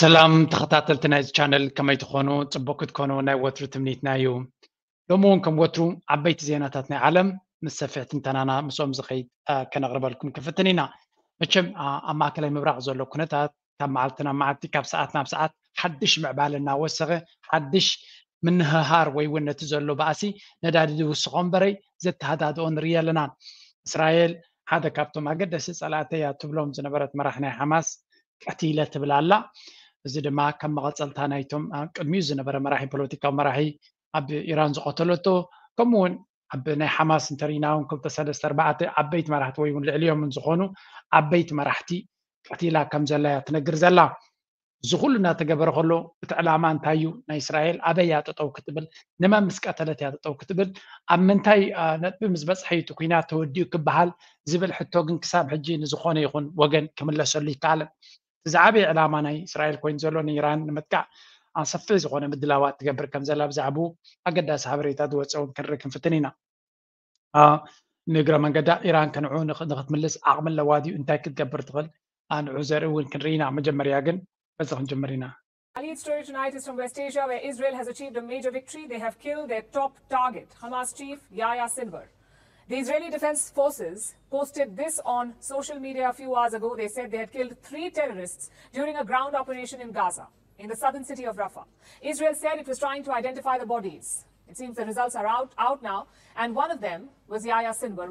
ሰላም ተኸታተልቲ ናይዚ ቻነል፣ ከመይ ትኾኑ? ጽቡቅ ክትኮኑ ናይ ወትሩ ትምኒትና እዩ። ሎሚ እውን ከም ወትሩ ዓበይቲ ዜናታት ናይ ዓለም ምስ ሰፊሕ ትንተናና ምስኦም ዝኸይድ ከነቕርበልኩም ክፍትን ኢና። መቸም ኣብ ማእከላይ ምብራቕ ዘሎ ኩነታት ካብ መዓልቲ ናብ መዓልቲ፣ ካብ ሰዓት ናብ ሰዓት ሓድሽ ምዕባለ እናወሰኸ፣ ሓድሽ ምንህሃር ወይ እውን ነቲ ዘሎ ባእሲ ነዳዲ ዝውስኾ እምበረይ ዘተሃዳድኦ ንርኢ ኣለና። እስራኤል ሓደ ካብቶም ኣገደሲ ጸላእተያ ትብሎም ዝነበረት መራሕ ናይ ሓማስ ቀቲለ ትብል ኣላ። እዚ ድማ ከም መቐጸልታ ናይቶም ቅድሚኡ ዝነበረ መራሒ፣ ፖለቲካዊ መራሒ ኣብ ኢራን ዝቐተለቶ፣ ከምኡ እውን ኣብ ናይ ሓማስ እንተሪኢና እውን ክልተ ሰለስተ ኣርባዕተ ዓበይቲ መራሕቲ ወይ እውን ልዕሊኦም ዝኾኑ ዓበይቲ መራሕቲ ቀቲላ ከም ዘላያ ትነግር ዘላ። እዚ ኩሉ እናተገበረ ከሎ እቲ ዕላማ እንታይ እዩ? ናይ እስራኤል ኣበይ እያ ጠጠው ክትብል፣ ንመን ምስ ቀተለት እያ ጠጠው ክትብል፣ ኣብ ምንታይ ነጥቢ ምስ በፅሐ እዩ እቲ ኩናት ተወዲኡ ክበሃል ዝብል ሕቶ ግን ክሳብ ሕጂ ንዝኾነ ይኹን ወገን ክምለሰሉ ይከኣልን። ዝዓበየ ዕላማ ናይ እስራኤል ኮይኑ ዘሎ ንኢራን ንምጥቃዕ ሰፊሕ ዝኾነ ምድላዋት ትገብር ከም ዘላ ብዛዕባኡ ኣገዳሲ ሓበሬታ ዝወፀ እውን ክንርኢ ክንፍትን ኢና። ንእግረ መንገዳ ኢራን ከንዑ ንኽትምልስ ዓቕሚ ኣለዋ ድዩ? እንታይ ክትገብር ትኽእል? ንዑ ዘርኢ እውን ክንርኢ ኢና። መጀመርያ ግን በዚ ክንጅምር ኢና። Our lead story tonight is from West Asia, where Israel has achieved a major victory. They have killed their top target, Hamas chief Yahya Sinwar. The Israeli Defense Forces posted this on social media a few hours ago. They said they had killed three terrorists during a ground operation in Gaza, in the southern city of Rafah. Israel said it was trying to identify the bodies. It seems the results are out, out now, and one of them was Yahya Sinwar.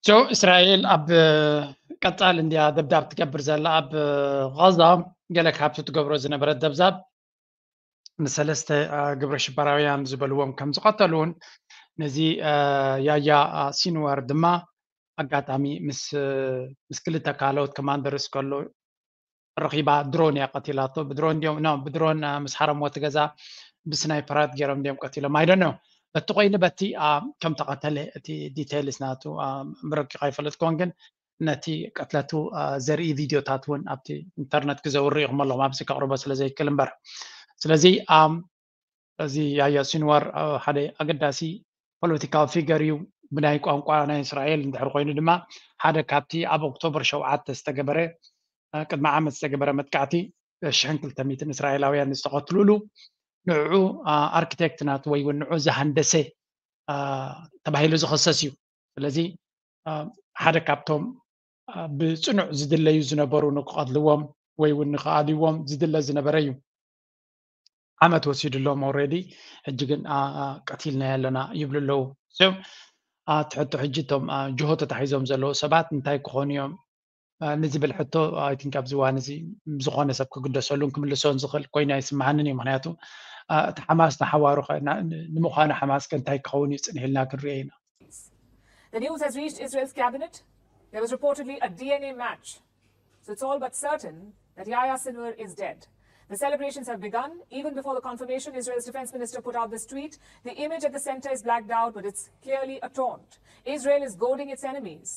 So እስራኤል ኣብ ቀጻል እንድያ ደብዳብ ትገብር ዘላ ኣብ ጋዛ። ገለ ካብቲ ትገብሮ ዝነበረት ደብዛብ ንሰለስተ ግብረ ሽበራውያን ዝበልዎም ከም ዝቐተሉን ነዚ ያያ ሲንዋር ድማ ኣጋጣሚ ምስ ምስ ክልተ ካልኦት ኮማንደርስ ከሎ ረኺባ ድሮን እያ ቀቲላቶ። ብድሮን ድዮም ኖ ብድሮን ምስ ሓረምዎ እቲ ገዛ ብስናይፐራት ገይሮም ድዮም ቀቲሎም? I don't know። በቲ ኮይኑ በቲ ከም ተቐተለ እቲ ዲቴይልስ ናቱ ብረቂቕ ኣይፈለጥኩዎን፣ ግን ነቲ ቅትለቱ ዘርኢ ቪድዮታት እውን ኣብቲ ኢንተርነት ክዘውር ኢኹም ኣለኹም ኣብዚ ከቕርቦ ስለ ዘይክል እምበር። ስለዚ እዚ ያያ ሲንዋር ሓደ ኣገዳሲ ፖለቲካዊ ፊገር እዩ። ብናይ ቋንቋ ናይ እስራኤል እንድሕር ኮይኑ ድማ ሓደ ካብቲ ኣብ ኦክቶበር ሸውዓተ ዝተገበረ ቅድሚ ዓመት ዝተገበረ መጥቃዕቲ ሽሕን ክልተ ሚእትን እስራኤላውያን ዝተቐትሉሉ ንዑ ኣርኪቴክት ናቱ ወይ እውን ንዑ ዝሃንደሰ ተባሂሉ ዝኸሰስ እዩ። ስለዚ ሓደ ካብቶም ብፅኑዕ ዝድለዩ ዝነበሩ ንክቐትልዎም ወይ እውን ንክኣልይዎም ዝድለ ዝነበረ እዩ። ዓመት ወሲድሎም ኦልሬዲ ሕጂ ግን ቀቲልናዮ ኣለና ይብሉ ኣለዉ። ትሕቶ ሕጂ እቶም ጅሆ ተታሒዞም ዘለዉ ሰባት እንታይ ክኾኑ እዮም ንዝብል ሕቶ I think ኣብዚ እዋን እዚ ዝኾነ ሰብ ክግደሰሉን ክምልሶን ዝኽእል ኮይኑ ኣይስምዓንን እዩ። ምክንያቱ እቲ ሓማስ ንሓዋሩ ንምዃኑ ሓማስ ከ እንታይ ክኸውን እዩ ፅንሕ ኢልና ክንሪኦ ኢና። The news has reached Israel's cabinet. There was reportedly a D N A match. So it's all but certain that Yahya Sinwar is dead. The celebrations have begun even before the confirmation. Israel's defense minister put out this tweet. The image at the center is blacked out, but it's clearly a taunt. Israel is goading its enemies.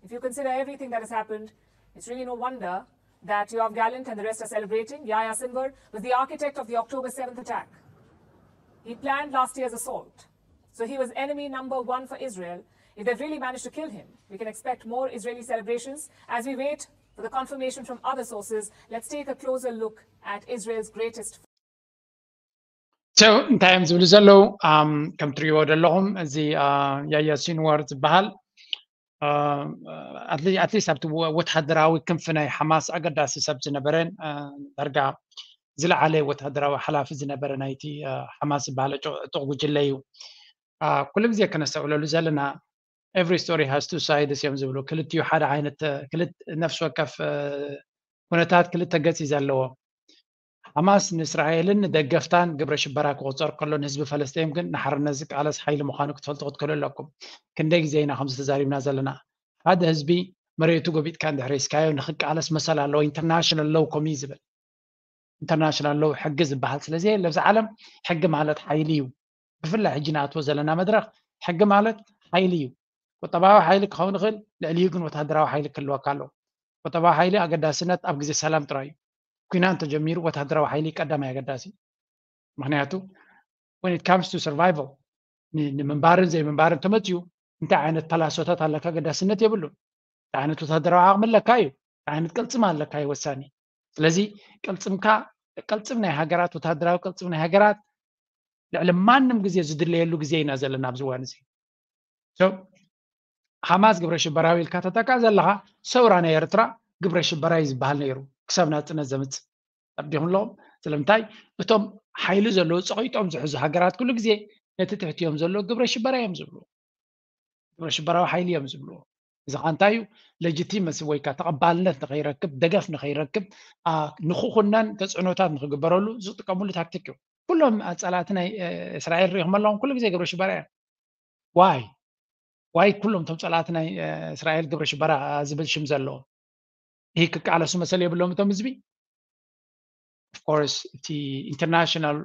If you consider everything that has happened, it's really no wonder that Yoav Gallant and the rest are celebrating. Yahya Sinwar was the architect of the October seventh attack. He planned last year's assault. So he was enemy number one for Israel. If they've really managed to kill him, we can expect more Israeli celebrations as we wait for the confirmation from other sources. Let's take a closer look at Israel's greatest. So እንታይ እዮም ዝብሉ ዘለዉ? ከም ትሪእዎ ዘለኹም እዚ ያያ ሲንዋር ዝበሃል ኣትሊስት ኣብቲ ወታደራዊ ክንፊ ናይ ሓማስ ኣገዳሲ ሰብ ዝነበረን ዳርጋ ዝለዓለ ወታደራዊ ሓላፊ ዝነበረ ናይቲ ሓማስ ዝበሃል ዕጡቕ ጉጅለ እዩ። ኩሉ ግዜ ከነስተውዕለሉ ዘለና every story has two sides እዮም ዝብሉ። ክልቲኡ ሓደ ዓይነት ክልት ነፍሲ ወከፍ ኩነታት ክልተ ገፅ እዩ ዘለዎ። ሓማስ ንእስራኤልን ንደገፍታን ግብረ ሽበራ ክቑፀር ከሎ ንህዝቢ ፈለስጤም ግን ንሓርነት ዝቃለስ ሓይሊ ምዃኑ ክትፈልጡ ክትክእሉ ኣለኩም። ክንደይ ግዜ ኢና ከምዚ ተዛሪብና ዘለና። ሓደ ህዝቢ መሬቱ ጎቢጥካ እንድሕር ሒዝካዮ ንክቃለስ መሰል ኣለዎ። ኢንተርናሽናል ሎው ከምኡ እዩ ዝብል። ኢንተርናሽናል ሎው ሕጊ ዝበሃል ስለዘየለ ኣብዚ ዓለም ሕጊ ማለት ሓይሊ እዩ። ብፍላይ ሕጂ ንኣትዎ ዘለና መድረኽ ሕጊ ማለት ሓይሊ እዩ። ቁጠባዊ ሓይሊ ክኸውን ይኽእል፣ ልዕሊኡ ግን ወታደራዊ ሓይሊ ክህልወካ ኣለዎ። ቁጠባዊ ሓይሊ ኣገዳስነት ኣብ ግዜ ሰላም ጥራይ እዩ። ኲናት እንተጀሚሩ ወታደራዊ ሓይሊ ቀዳማይ ኣገዳሲ። ምኽንያቱ when it comes to survival ንምንባርን ዘይምንባርን ተመፅዩ እንታይ ዓይነት ፓላሶታት ኣለካ ኣገዳስነት የብሉን። እንታይ ዓይነት ወታደራዊ ዓቕሚ ኣለካ እዩ። እንታይ ዓይነት ቅልጽም ኣለካ እዩ ወሳኒ። ስለዚ ቅልጽምካ፣ ቅልጽም ናይ ሃገራት፣ ወታደራዊ ቅልጽም ናይ ሃገራት ልዕሊ ማንም ግዜ ዝድለየሉ ግዜ ኢና ዘለና ኣብዚ እዋን እዚ። So ሓማስ ግብረ ሽበራዊ ኢልካ ተጠቃ ዘለኻ፣ ሰውራ ናይ ኤርትራ ግብረ ሽበራ እዩ ዝበሃል ነይሩ ክሳብ ናጽነት ዘምጽእ። ተረዲኹም ኣለኹም? ስለምንታይ? እቶም ሓይሊ ዘለዎ ጸቒጦም ዝሕዙ ሃገራት ኩሉ ግዜ ነቲ ትሕቲኦም ዘሎ ግብረ ሽበራ እዮም ዝብሉ። ግብረ ሽበራዊ ሓይሊ እዮም ዝብልዎ። እዚ ኸዓ እንታይ እዩ? ሌጂቲመሲ ወይ ከዓ ተቐባልነት ንኸይረክብ፣ ደገፍ ንኸይረክብ፣ ንክኹነን ተፅዕኖታት ንክግበረሉ ዝጥቀምሉ ታክቲክ እዩ። ኩሎም ፀላእቲ ናይ እስራኤል ሪኢኹም ኣለኹም፣ ኩሉ ግዜ ግብረ ሽበራ እዮም። ዋይ ዋይ ኩሎም እቶም ፀላእቲ ናይ እስራኤል ግብረ ሽበራ ዝብል ሽም ዘለዎም ይህ ክቃለሱ መሰል የብሎም እቶም ህዝቢ። Of course እቲ ኢንተርናሽናል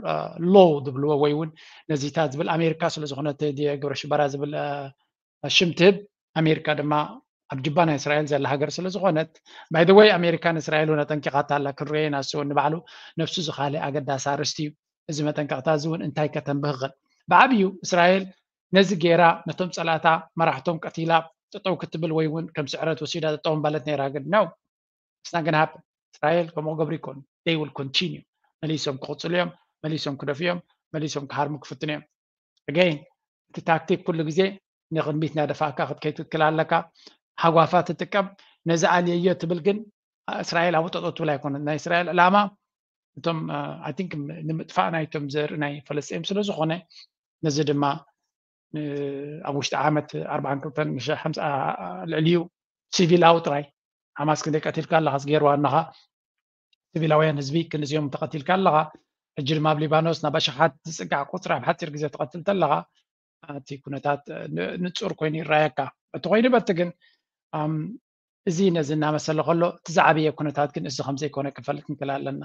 ሎው ዝብልዎ ወይ እውን ነዚታት ዝብል ኣሜሪካ ስለዝኾነት ግብረ ሽበራ ዝብል ሽም ትህብ። ኣሜሪካ ድማ ኣብ ጅባ ናይ እስራኤል ዘላ ሃገር ስለዝኾነት፣ ባይ ወይ ኣሜሪካ ንእስራኤል እውን ኣጠንቂቓታ ኣላ። ክንሪኦ ኢና፣ እሱ እውን ንባዕሉ ነብሱ ዝኻለ ኣገዳሲ ኣርእስቲ እዩ። እዚ መጠንቀቕታ እዚ እውን እንታይ ከተንብህ ይኽእል? ብዓብዩ እስራኤል ነዚ ገይራ ነቶም ፀላእታ መራሕቶም ቀቲላ ጠጠው ክትብል ወይ እውን ከም ስዕረት ወሲዳ ጠጠው ምባለት ነይራ። ግን ነው እስና ግን ሃብ እስራኤል ከምኡ ክገብሩ ይኮኑ። They will continue። መሊሶም ክቕፅሉ እዮም፣ መሊሶም ክደፍኡ እዮም፣ መሊሶም ክሃርሙ ክፍትኑ እዮም። Again እቲ ታክቲክ ኩሉ ግዜ ንቕድሚት እናደፋእካ ክትከይድ ትክክል ኣለካ። ሃጓፋ ትጥቀም። ነዚ ኣልየዮ ትብል ግን እስራኤል ኣብኡ ጠጠው ትብል ኣይኮነት። ናይ እስራኤል ዕላማ እቶም I think ንምጥፋእ ናይቶም ዘርኢ ናይ ፈለስጢን ስለዝኾነ ነዚ ድማ ኣብ ውሽጢ ዓመት ኣርባዓን ክልተን ልዕሊኡ ሲቪላዊ ጥራይ ሓማስ ክንደይ ቀቲልካ ኣለኻ ዝገይርዋ ኣለኻ። ሲቪላውያን ህዝቢ ክንዚኦም ተቐቲልካ ኣለኻ። ሕጂ ድማ ኣብ ሊባኖስ ናብ ኣሽሓት ዝፅጋዕ ቁፅሪ ኣብ ሓፂር ግዜ ትቐትል ተለኻ እቲ ኩነታት ንፁር ኮይኑ ይረኣየካ። እቲ ኮይኑ በቲ ግን እዚ ነዚ እናመሰለ ከሎ እቲ ዝዓበየ ኩነታት ግን እዚ ከምዘይኮነ ክንፈልጥ ንክእል ኣለና።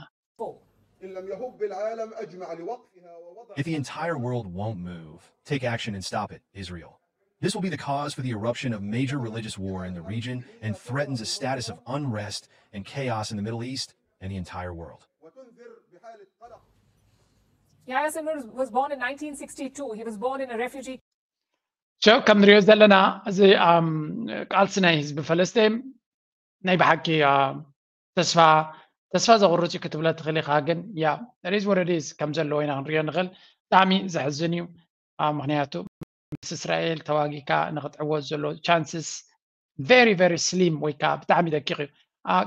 إن لم يهب العالم أجمع لوقفها ووضع If the entire world won't move, take action and stop it, Israel. This will be the cause for the eruption of major religious war in the region and threatens a status of unrest and chaos in the Middle East and the entire world. وتنذر بحالة قلق Yahya Sinwar was born in nineteen sixty-two. He was born in a refugee ሸው ከም ንሪኦ ዘለና እዚ ቃልሲ ናይ ህዝቢ ፈለስጢን ናይ ብሓቂ ተስፋ ተስፋ ዘቑርፅ እዩ ክትብለ ትኽእል ኢኻ። ግን ያ ሪዝ ወረዲዝ ከም ዘለዎ ኢና ክንሪኦ ንኽእል። ብጣዕሚ ዘሕዝን እዩ። ምክንያቱ ምስ እስራኤል ተዋጊካ ንክትዕወት ዘሎ ቻንስስ very very slim ወይ ከዓ ብጣዕሚ ደቂቕ እዩ።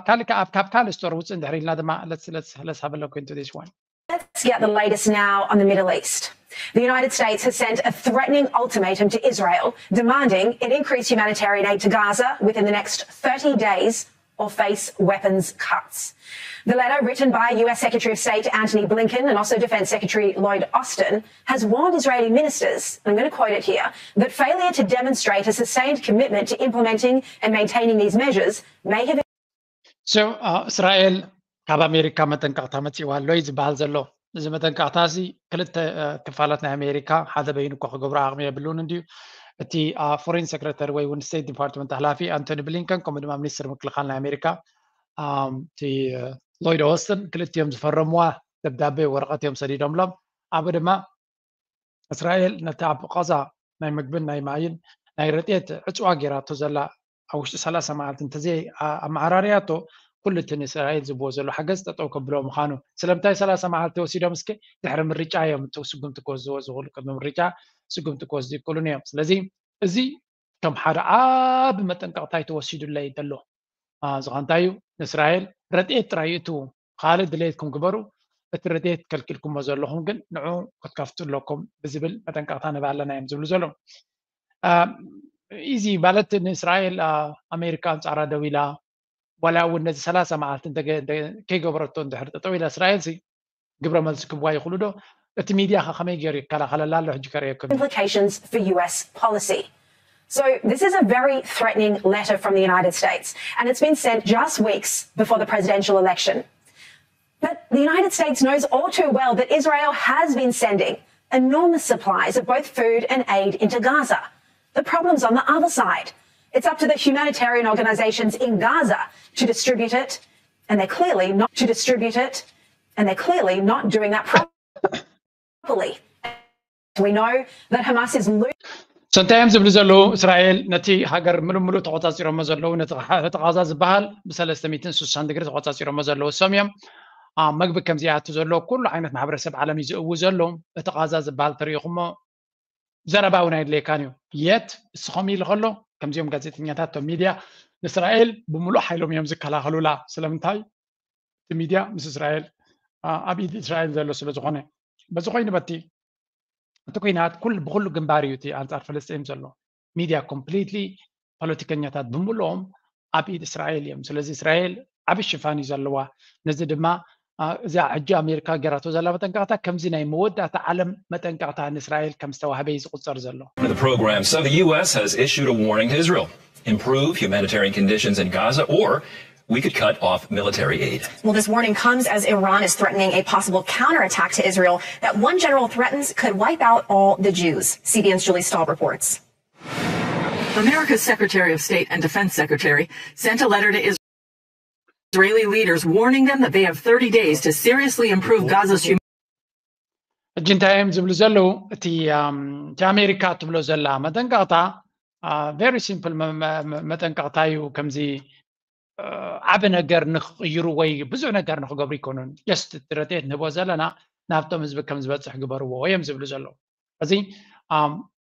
ካልእ ካብ ካልእ ስቶር ውፅእ እንድሕር ኢልና ድማ let's let's let's have a look into this one. Let's get the latest now on the Middle East. The United States has sent a threatening ultimatum to Israel, demanding it increase humanitarian aid to Gaza within the next thirty days or face weapons cuts. The letter, written by U S Secretary of State Antony Blinken and also Defense Secretary Lloyd Austin, has warned Israeli ministers, and I'm going to quote it here, that failure to demonstrate a sustained commitment to implementing and maintaining these measures may have So እስራኤል ካብ ኣሜሪካ መጠንቀቕታ መፂእዋ ኣሎ እዩ ዝበሃል ዘሎ። እዚ መጠንቀቕታ እዚ ክልተ ክፋላት ናይ ኣሜሪካ ሓደ በይኑ እኳ ክገብሮ ዓቕሚ የብሉን እንድዩ። እቲ ፎሬን ሴክሬታሪ ወይ እውን ስቴት ዲፓርትመንት ሓላፊ ኣንቶኒ ብሊንከን ከምኡ ድማ ሚኒስትር ምክልኻል ናይ ኣሜሪካ እቲ ሎይድ ኦስትን ክልቲኦም ዝፈረምዋ ደብዳቤ ወረቐት እዮም ሰዲዶምሎም። ኣብኡ ድማ እስራኤል ነቲ ኣብ ቃዛ ናይ ምግብን ናይ ማይን ናይ ረድኤት ዕፅዋ ገይራቶ ዘላ ኣብ ውሽጢ ሰላሳ መዓልቲ እንተዘይ ኣመዓራርያቶ ኩሉ እቲ ንእስራኤል ዝብዎ ዘሎ ሓገዝ ጠጠው ከብሎ ምዃኑ። ስለምንታይ ሰላሳ መዓልቲ ወሲዶም እስኪ ድሕሪ ምርጫ እዮም እቲ ስጉምቲ ክወስድዎ ዝኽእሉ። ቅድሚ ምርጫ ስጉምቲ ክወስዱ ይክእሉን እዮም። ስለዚ እዚ ከም ሓደ ዓቢ መጠንቀቕታ እዩ ተወሲዱለይ ዘሎ። ዝኾነ እንታይ እዩ ንእስራኤል ረድኤት ጥራይ ይእትዉ፣ ካልእ ድሌትኩም ግበሩ፣ እቲ ረድኤት ከልኪልኩሞ ዘለኹም ግን ንዑ ክትከፍቱ ኣለኩም ብዝብል መጠንቀቕታ ንህብ ኣለና እዮም ዝብሉ ዘለዉ። ኢዚ ማለት ንእስራኤል ኣሜሪካ ኣንጻራ ደው ኢላ ዋላ እውን ነዚ ሰላሳ መዓልቲ ከይገበረቶ እንድሕር ጠጠው ኢላ እስራኤል ሲ ግብረ መልሲ ክብዋ ይኽእሉ ዶ? እቲ ሚድያ ከ ከመይ ገይሩ ይከላኸለላ ኣሎ? ሕጂ ከርእየኩም። Implications for U S policy. So this is a very threatening letter from the United States, and it's been sent just weeks before the presidential election. But the United States knows all too well that Israel has been sending enormous supplies of both food and aid into Gaza. The problem's on the other side. It's up to the humanitarian organizations in Gaza to distribute it, and they're clearly not to distribute it, and they're clearly not doing that properly. We know that Hamas is losing. እንታይ እዮም ዝብሉ ዘለዉ? እስራኤል ነቲ ሃገር ምሉእ ምሉእ ተቆጻጺሮሞ ዘለዉ፣ ነቲ ቃዛ ዝበሃል ብ360 ዲግሪ ተቆጻጺሮሞ ዘለዉ እሶም እዮም። መግቢ ከም ዘይኣቱ ዘሎ፣ ኩሉ ዓይነት ማሕበረሰብ ዓለም እዩ ዝእው ዘሎ። እቲ ቃዛ ዝበሃል ተሪኢኹሞ ዘረባ እውን ኣይድለየካን እዩ። የት እስኸም ኢሉ ከሎ፣ ከምዚኦም ጋዜጠኛታት፣ ቶም ሚድያ ንእስራኤል ብምሉእ ሓይሎም እዮም ዝከላኸሉላ። ስለምንታይ? እቲ ሚድያ ምስ እስራኤል ኣብ ኢድ እስራኤል ዘሎ ስለ ዝኾነ። በዚ ኮይኑ በቲ እቲ ኩናት ኩሉ ብኩሉ ግንባር እዩ እቲ ኣንጻር ፍልስጤም ዘሎ። ሚድያ ኮምፕሊትሊ፣ ፖለቲከኛታት ብምልኦም ኣብ ኢድ እስራኤል እዮም። ስለዚ እስራኤል ዓቢ ሽፋን እዩ ዘለዋ። ነዚ ድማ እዚኣ ሕጂ ኣሜሪካ ገራቶ ዘላ መጠንቀቕታ ከምዚ ናይ መወዳእታ ዓለም መጠንቀቕታ ንእስራኤል ከም ዝተዋህበ እዩ ዝቁጸር ዘሎ። The program said the U S has issued a warning to Israel. Improve humanitarian conditions in Gaza or we could cut off military aid. Well, this warning comes as Iran is threatening a possible counterattack to Israel that one general threatens could wipe out all the Jews. C B N's Julie Stahl reports. America's Secretary of State and Defense Secretary sent a letter to Israeli leaders warning them that they have thirty days to seriously improve Gaza's humanitarian ሕጂ እንታይ እዮም ዝብሉ ዘለዉ? እቲ እቲ ኣሜሪካ ትብሎ ዘላ መጠንቀቕታ very simple መጠንቀቕታ እዩ። ከምዚ ዓቢ ነገር ንክቕይሩ ወይ ብዙሕ ነገር ንክገብሩ ይኮኑን። ጀስት እቲ ረድኤት ንህቦ ዘለና ናብቶም ህዝቢ ከም ዝበፅሕ ግበርዎ እዮም ዝብሉ ዘለዉ። እዚ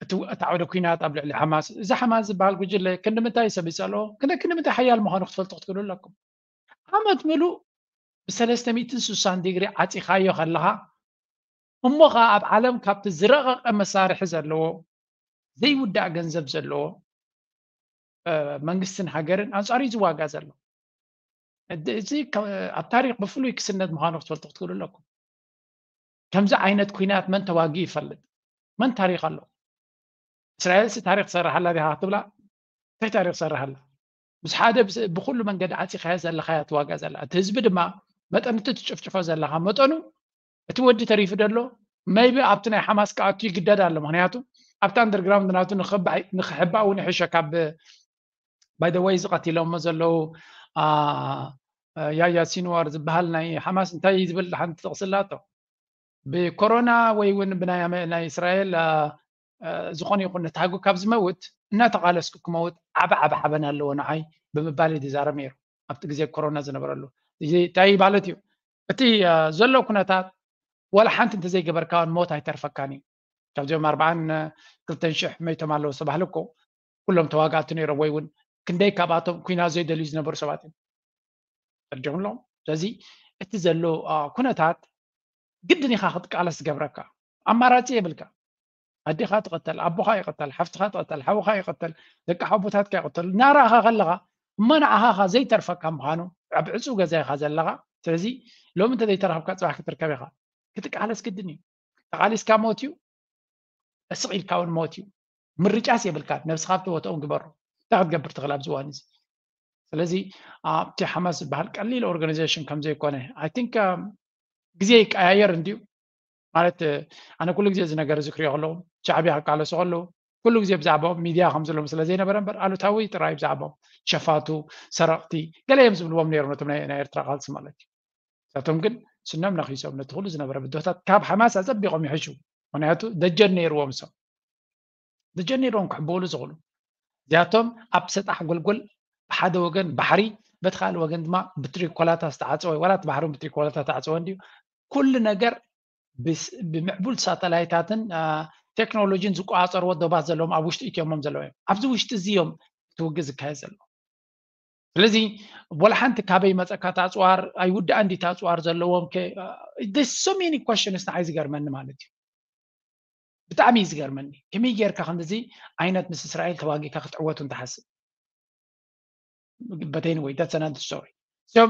እቲ ዓውደ ኩናት ኣብ ልዕሊ ሓማስ፣ እዚ ሓማስ ዝበሃል ጉጅለ ክንዲ ምንታይ ሰብ ይፀልኦ፣ ክንዲ ምንታይ ሓያል ምዃኑ ክትፈልጡ ክትክእሉ ኣለኩም። ዓመት ምሉእ ብ360 ዲግሪ ዓፂኻዮ ከለኻ፣ እሞ ኸዓ ኣብ ዓለም ካብቲ ዝረቐቐ መሳርሒ ዘለዎ ዘይውዳእ ገንዘብ ዘለዎ መንግስትን ሃገርን ኣንጻሩ እዩ ዝዋጋ ዘሎ። እዚ ኣብ ታሪክ ብፍሉይ ክስነት ምዃኑ ክትፈልጡ ክትክእሉ ኣለኩም። ከምዚ ዓይነት ኩናት መን ተዋጊኡ ይፈልጥ? መን ታሪክ ኣሎ? እስራኤልሲ ታሪክ ትሰርሓላ ዲኻ ክትብላ፣ እንታይ ታሪክ ትሰርሓላ? ምስ ሓደ ብኩሉ መንገዲ ዓፂኻዮ ዘለኻያ ትዋጋ ዘላ፣ እቲ ህዝቢ ድማ መጠን እቲ ትጭፍጭፎ ዘለኻ መጠኑ እቲ ወዲ ተሪፉ ደሎ maybe ኣብቲ ናይ ሓማስ ክኣቱ ይግደድ ኣሎ። ምክንያቱ ኣብቲ underground ናቱ ንክሕባእ እውን ይሕሸ። ካብ by the way ዝቀቲሎሞ ዘለዉ ያያ ሲንዋር ዝበሃል ናይ ሓማስ እንታይ ዝብል ሓንቲ ጥቕስላቶ፣ ብኮሮና ወይ እውን ብናይ እስራኤል ዝኾነ ይኹን ነቲ ሃጉ ካብ ዝመውት እናተቃለስኩ ክመውት ዓበ ዓበ ሓበን ኣለዎ ንዓይ ብምባል ይዛረብ ነይሩ። ኣብቲ ግዜ ኮሮና ዝነበረሉ እንታይ ማለት እዩ? እቲ ዘሎ ኩነታት ዋላ ሓንቲ እንተዘይገበርካ ሞት ኣይተርፈካን እዩ። ካብዚኦም ኣርባዓን ክልተን ሽሕ መይቶም ኣለዉ ዝተባህለ እኮ ኩሎም ተዋጋእቲ ነይሮም ወይ እውን ክንደይ ካብኣቶም ኩናት ዘይደልዩ ዝነበሩ ሰባት እዮም። ተረዲኹም ኣለኹም? ስለዚ እቲ ዘሎ ኩነታት ግድን ኢኻ ክትቃለስ ዝገብረካ፣ ኣማራፂ የብልካ። ኣዴኻ ትቐተል፣ ኣቦኻ ይቐተል፣ ሓፍትኻ ትቐተል፣ ሓውኻ ይቐተል፣ ደቂ ሓቦታትካ ይቐተሉ እናረኣኻ ከለኻ እሞ ንዓኻ ኻ ዘይተርፈካ ምዃኑ ኣብ ዕፁብ ገዛ ኢኻ ዘለኻ። ስለዚ ሎሚ እንተዘይተረኸብካ ፅባሕ ክትርከብ ኢኻ። ክትቃለስ ግድን እዩ። ተቃሊስካ ሞት እዩ፣ እስቕ ኢልካ እውን ሞት እዩ። ምርጫስ የብልካን። ነብስኻ ኣብቲ ቦትኦም ግበሮ። እንታይ ክትገብር ትኽእል ኣብዚ እዋን እዚ? ስለዚ ኣብቲ ሓማስ ዝበሃል ቀሊል ኦርጋናይዜሽን ከም ዘይኮነ I think ግዜ ይቀያየር እንድዩ። ማለት ኣነ ኩሉ ግዜ እዚ ነገር እዚ ክሪኦ ከለዉ ሻዕብያ ክቃለሱ ከለዉ ኩሉ ግዜ ብዛዕባኦም ሚድያ ከም ዘለዎም ስለ ዘይነበረ እምበር ኣሉታዊ ጥራይ ብዛዕባኦም ሸፋቱ፣ ሰረቕቲ ገለ እዮም ዝብልዎም ነይሮም ነቶም ናይ ኤርትራ ቃልሲ ማለት እዩ። ንሳቶም ግን ስኖም ነኺሶም ነቲ ኩሉ ዝነበረ ብድሆታት ካብ ሓማስ ኣጸቢቖም ይሕሹ። ምክንያቱ ደጀን ነይርዎም እሶም ደጀን ነይርዎም ክሕበኡሉ ዝኽእሉ። እዚኣቶም ኣብ ሰጣሕ ጎልጎል ብሓደ ወገን ባሕሪ በቲ ካልእ ወገን ድማ ብትሪኮላታ ዝተዓፀወ ዋላ እቲ ባሕሪ ብትሪኮላታ ተዓፀወ እንድዩ ኩሉ ነገር ብምዕቡል ሳተላይታትን ቴክኖሎጂን ዝቆፃፀርዎ ዶባት ዘለዎም ኣብ ውሽጢ ኢትዮሞም ዘለዉ እዮም። ኣብዚ ውሽጢ እዚ እዮም እቲ ውግእ ዝካየድ ዘሎ። ስለዚ ወላ ሓንቲ ካበይ መፀካ እቲ ኣፅዋር ኣይውዳእን ድዩ እቲ ኣፅዋር ዘለዎም so many questions ንዓይ ዝገርመኒ ማለት እዩ። ብጣዕሚ እዩ ዝገርመኒ ከመይ ጌርካ ከምዚ ዓይነት ምስ እስራኤል ተዋጊእካ ክትዕወቱ እንትሓስብ በተይን ወይ that's another story። So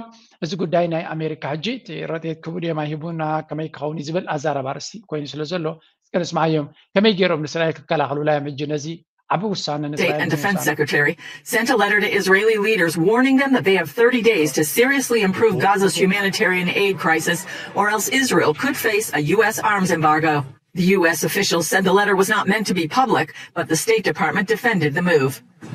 እዚ ጉዳይ ናይ ኣሜሪካ ሕጂ ረድኤት ክህቡ ድዮም ኣይህቡና ከመይ ክኸውን እዩ ዝብል ኣዛረባ ርእሲ ኮይኑ ስለ ዘሎ እስከ ንስማዓዮም ከመይ ገይሮም ንእስራኤል ክከላኸሉላ እዮም ሕጂ ነዚ ዓቢ ውሳነ State and Defense Secretary sent a letter to Israeli leaders warning them that they have thirty days to seriously improve Gaza's humanitarian aid crisis, or else Israel could face a U S arms embargo. The U S officials said the letter was not meant to be public, but the State Department defended the move.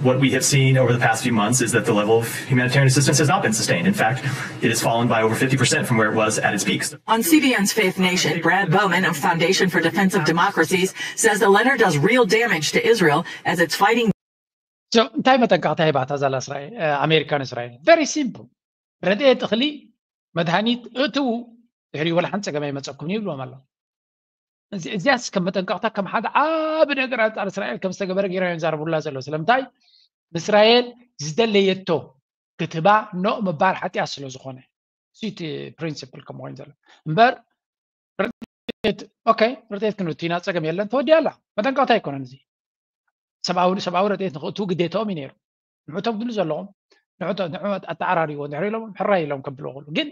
What we have seen over the past few months is that the level of humanitarian assistance has not been sustained. In fact, it has fallen by over fifty percent from where it was at its peaks. On C B N's Faith Nation, Brad Bowman of Foundation for Defense of Democracies says the letter does real damage to Israel as it's fighting So እንታይ መጠንቀቕታ ሂባታ ዘላ እስራኤል ኣሜሪካን እስራኤል? Very simple። ረድኤት እኽሊ፣ መድሃኒት እትዉ፣ ድሕሪ ወላ ሓንቲ ጸገም ኣይመጸኩም ይብልዎም ኣሎ። እዚኣስ ከም መጠንቀቕታ ከም ሓደ ዓቢ ነገር ኣንጻር እስራኤል ከም ዝተገበረ ገይራ እዮም ዛረቡላ ዘሎ። ስለምንታይ? ንእስራኤል ዝደለየቶ ክትባ ኖእ ምባል ሓጢኣት ስለ ዝኾነ እቲ ፕሪንሲፕል ከም ኮይኑ ዘሎ እምበር ረድኤት ኦኬ ረድኤት ክንእቱ ኢና ጸገም የለን ተወዲያ ኣላ። መጠንቀቕታ ኣይኮነን እዚ ሰብኣዊ ሰብኣዊ ረድኤት ንኽእትዉ ግዴታኦም እዩ ነይሩ። ንዕቶም ክብሉ ዘለዎም ንዕቶ ንዑ ኣተዓራሪዎ ድሕሪ ኢሎም ሕራይ ኢሎም ከብልዎ ከሉ ግን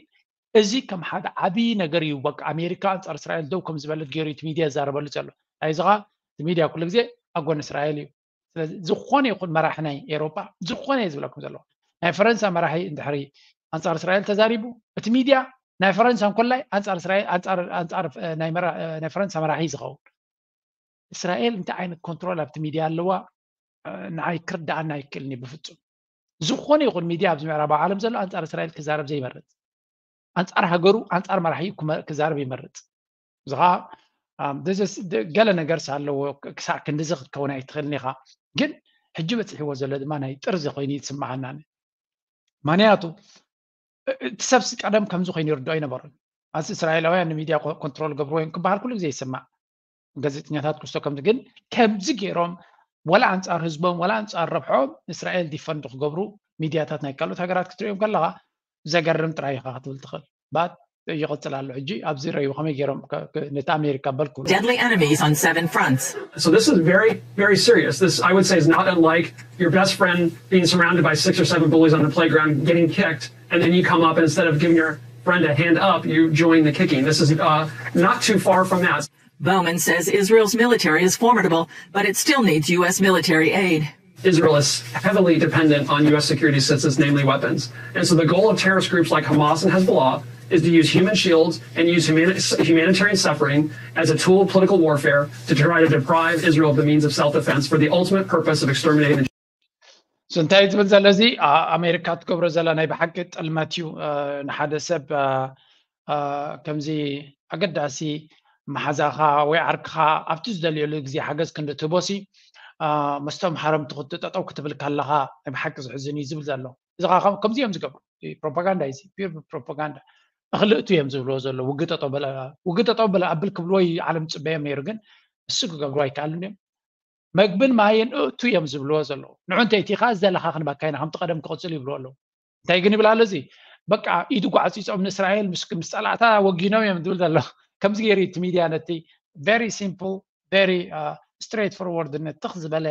እዚ ከም ሓደ ዓብዪ ነገር እዩ። በቃ ኣሜሪካ ኣንጻር እስራኤል ደው ከም ዝበለት ገይሩ እቲ ሚድያ ዝዛረበሉ ዘሎ። ኣይዚ ኸዓ እቲ ሚድያ ኩሉ ግዜ ኣብ ጎኒ እስራኤል እዩ። ስለዚ ዝኾነ ይኹን መራሒ ናይ ኤሮጳ ዝኾነ እየ ዝብለኩም ዘለኹ ናይ ፈረንሳ መራሒ እንድሕሪ ኣንጻር እስራኤል ተዛሪቡ እቲ ሚድያ ናይ ፈረንሳ እንኮላይ ኣንጻር እስራኤል ኣንጻር ኣንጻር ናይ መራ- ናይ ፈረንሳ መራሒ እዩ ዝኸውን። እስራኤል እንታይ ዓይነት ኮንትሮል ኣብቲ ሚድያ ኣለዋ ንዓይ ክርዳኣና ኣይክእልን እዩ ብፍጹም። ዝኾነ ይኹን ሚድያ ኣብዚ ምዕራባዊ ዓለም ዘሎ ኣንጻር እስራኤል ክዛረብ ዘይመርጽ፣ ኣንጻር ሃገሩ ኣንጻር መራሒ ክዛረብ ይመርጽ። እዚ ኸዓ ገለ ነገርስ ኣለዎ። ክሳዕ ክንድዚ ክትከውን ኣይትኽእልን ኢኻ። ግን ሕጂ በፂሕዎ ዘሎ ድማ ናይ ጥርዚ ኮይኑ እዩ ዝስምዓና። ምኽንያቱ እቲ ሰብሲ ቀደም ከምዚ ኮይኑ ይርድኦ ኣይነበሩን። ኣዚ እስራኤላውያን ንሚድያ ኮንትሮል ገብርዎ እዮም ክበሃል ኩሉ ግዜ ይስማዕ። ጋዜጠኛታት ክስቶ ከምዚ ግን ከምዚ ገይሮም ወላ ኣንጻር ህዝቦም ወላ ኣንጻር ረብሖም እስራኤል ዲፈንድ ክገብሩ ሚድያታት ናይ ካልኦት ሃገራት ክትሪኦም ከለኻ ዘገርም ጥራይ ኢኻ ክትብል ትኽእል። ባት ይቕጽል ኣሎ ሕጂ ኣብዚ ረዩ ከመይ ገይሮም ነቲ ኣሜሪካ በልኩ። Deadly enemies on seven fronts. So this is very, very serious. This, I would say, is not unlike your best friend being surrounded by six or seven bullies on the playground, getting kicked, and then you come up and instead of giving your friend a hand up, you join the kicking. This is uh, not too far from that. Bowman says Israel's military is formidable, but it still needs U S military aid. Israel is heavily dependent on U S security assistance, namely weapons. And so the goal of terrorist groups like Hamas and Hezbollah is to use human shields and use humani- humanitarian suffering as a tool of political warfare to try to deprive Israel of the means of self defense for the ultimate purpose of exterminating the So እንታይ ዝብል ዘሎ እዚ ኣሜሪካ ትገብሮ ዘላ ናይ ብሓቂ ጥልመት እዩ። ንሓደ ሰብ ከምዚ ኣገዳሲ መሓዛኻ ወይ ዓርክኻ ኣብቲ ዝደልየሉ ግዜ ሓገዝ ክንዲ ትህቦሲ ምስቶም ሃረምቲ ክትጠጠው ክትብል ከለኻ ናይ ብሓቂ ዝሕዝን እዩ ዝብል ዘሎ። እዚ ኸዓ ከም- ከምዚ እዮም ዝገብሩ። ፕሮፓጋንዳ እዩ እዚ፣ ፒር ፕሮፓጋንዳ። እኽሊ እቱ እዮም ዝብልዎ ዘሎ። ውግእ ጠጠው በለ ውግእ ጠጠው በለ ኣብል ክብልዎ እዩ ዓለም ዝፅበዮም ነይሩ፣ ግን እሱ ክገብሩ ኣይከኣልን እዮም። መግብን ማይን እቱ እዮም ዝብልዎ ዘለዉ። ንዑ እንተ ኢቲኻ ዝደለኻ ክንባካ ኢና ከምቲ ቀደም ክቕፅል ይብልዎ ኣለዉ። እንታይ ግን ይብል ኣሎ እዚ በቃ ኢዱ ጓዕፂፆም ንእስራኤል ምስ ምስ ፀላእታ ወጊኖም እዮም ዝብል ዘሎ። ከምዚ ገይሩ እቲ ሚድያ ነቲ very simple very straight forward ትኽ ዝበለ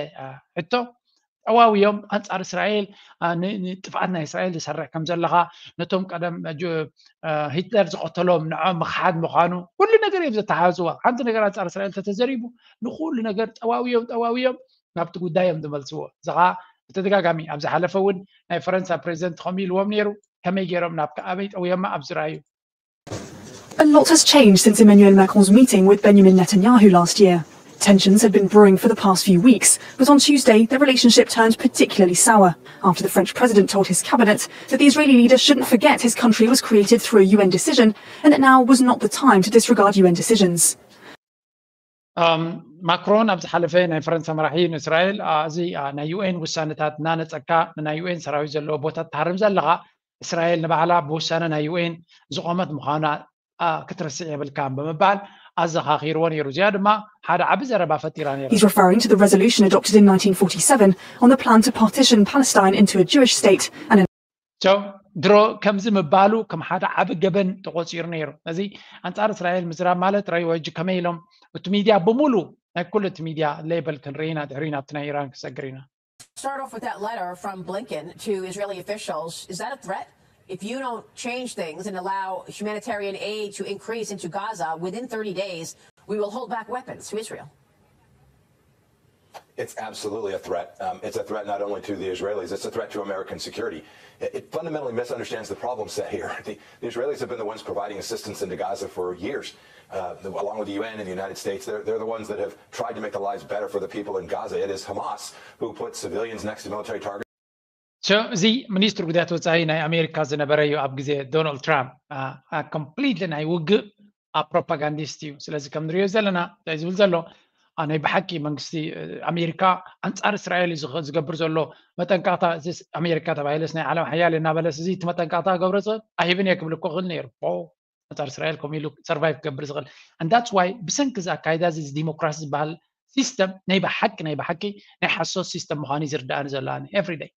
ሕቶ ጠዋውዮም ኣንፃር እስራኤል ንጥፍኣት ናይ እስራኤል ዝሰርሕ ከም ዘለኻ ነቶም ቀደም ሂትለር ዝቐተሎም ንዖም ምኽሓድ ምዃኑ ኩሉ ነገር እዮም ዘተሓዙዋ። ሓንቲ ነገር ኣንፃር እስራኤል ተተዘሪቡ ንኩሉ ነገር ጠዋውዮም ጠዋውዮም ናብቲ ጉዳይ እዮም ዝመልስዎ። እዚ ኸዓ ብተደጋጋሚ ኣብ ዝሓለፈ እውን ናይ ፈረንሳ ፕሬዚደንት ከምኡ ኢልዎም ነይሩ። ከመይ ገይሮም ናብ ኣበይ ጠውዮማ ኣብዚ ረኣዩ። A lot has changed since Emmanuel Macron's meeting with Benjamin Netanyahu last year. Tensions had been brewing for the past few weeks, but on Tuesday their relationship turned particularly sour after the French president told his cabinet that the Israeli leader shouldn't forget his country was created through a U N decision and that now was not the time to disregard U N decisions. ማክሮን ኣብ ዝሓለፈ ናይ ፈረንሳ መራሒ ንእስራኤል እዚ ናይ ዩኤን ውሳነታት እናነፀካ ንናይ ዩኤን ሰራዊት ዘለዎ ቦታ ትሃርም ዘለኻ እስራኤል ንባዕላ ብውሳነ ናይ ዩኤን ዝቆመት ምዃና ክትርስዕ የብልካን ብምባል ኣዘኻኺርዎ ነይሩ። እዚኣ ድማ ሓደ ዓቢ ዘረባ ፈጢራ ነይራ። He's referring to the resolution adopted in nineteen forty-seven on the plan to partition Palestine into a Jewish state and an So ድሮ ከምዚ ምባሉ ከም ሓደ ዓቢ ገበን ተቆፂሩ ነይሩ። እዚ ኣንፃር እስራኤል ምዝራብ ማለት ራይ ወጅ ከመይ ኢሎም እቲ ሚድያ ብምሉ ናይ ኩሉ እቲ ሚድያ ሌበል ክንርኢ ኢና። ድሕሪ ናብቲ ናይ ኢራን ክሰግር ኢና። Start off with that letter from Blinken to Israeli officials. Is that a threat? If you don't change things and allow humanitarian aid to increase into Gaza within thirty days, we will hold back weapons to Israel. It's absolutely a threat. Um, it's a threat not only to the Israelis, it's a threat to American security. It, it fundamentally misunderstands the problem set here. The, the Israelis have been the ones providing assistance into Gaza for years, uh, the- along with the U N and the United States. They're, they're the ones that have tried to make the lives better for the people in Gaza. It is Hamas who put civilians next to military targets. So እዚ ሚኒስትር ጉዳያት ወፃኢ ናይ ኣሜሪካ ዝነበረ እዩ ኣብ ግዜ ዶናልድ ትራምፕ። ኮምፕሊትሊ ናይ ውግእ ፕሮፓጋንዲስት እዩ። ስለዚ ከም ንሪኦ ዘለና እንታይ ዝብል ዘሎ፣ አ፣ ናይ ብሓቂ መንግስቲ እ፣ ኣሜሪካ ኣንፃር እስራኤል እዩ ዝኸ- ዝገብር ዘሎ። መጠንቀቕታ እዚ ስ- ኣሜሪካ ተባሂለስ ናይ ዓለም ሓያል እናበለስ እዚ እቲ መጠንቀቕታ ክገብረ ዝኽእል ኣይህብን እየ ክብል እኮ ክእል ነይሩ። ኦ፣ ኣንፃር እስራኤል ከምኡ ኢሉ ሰርቫይቭ ክገብር ዝኽእል። And that's why ብሰንኪ እዚ ኣካይዳ እዚ ዲሞክራሲ ዝበሃል ሲስተም ናይ ብሓቂ ናይ ብሓቂ ናይ ሓሶት ሲስተም ምዃኑ እዩ ዝርዳእኒ ዘሎ ኣነ ኤቭሪ ዴይ።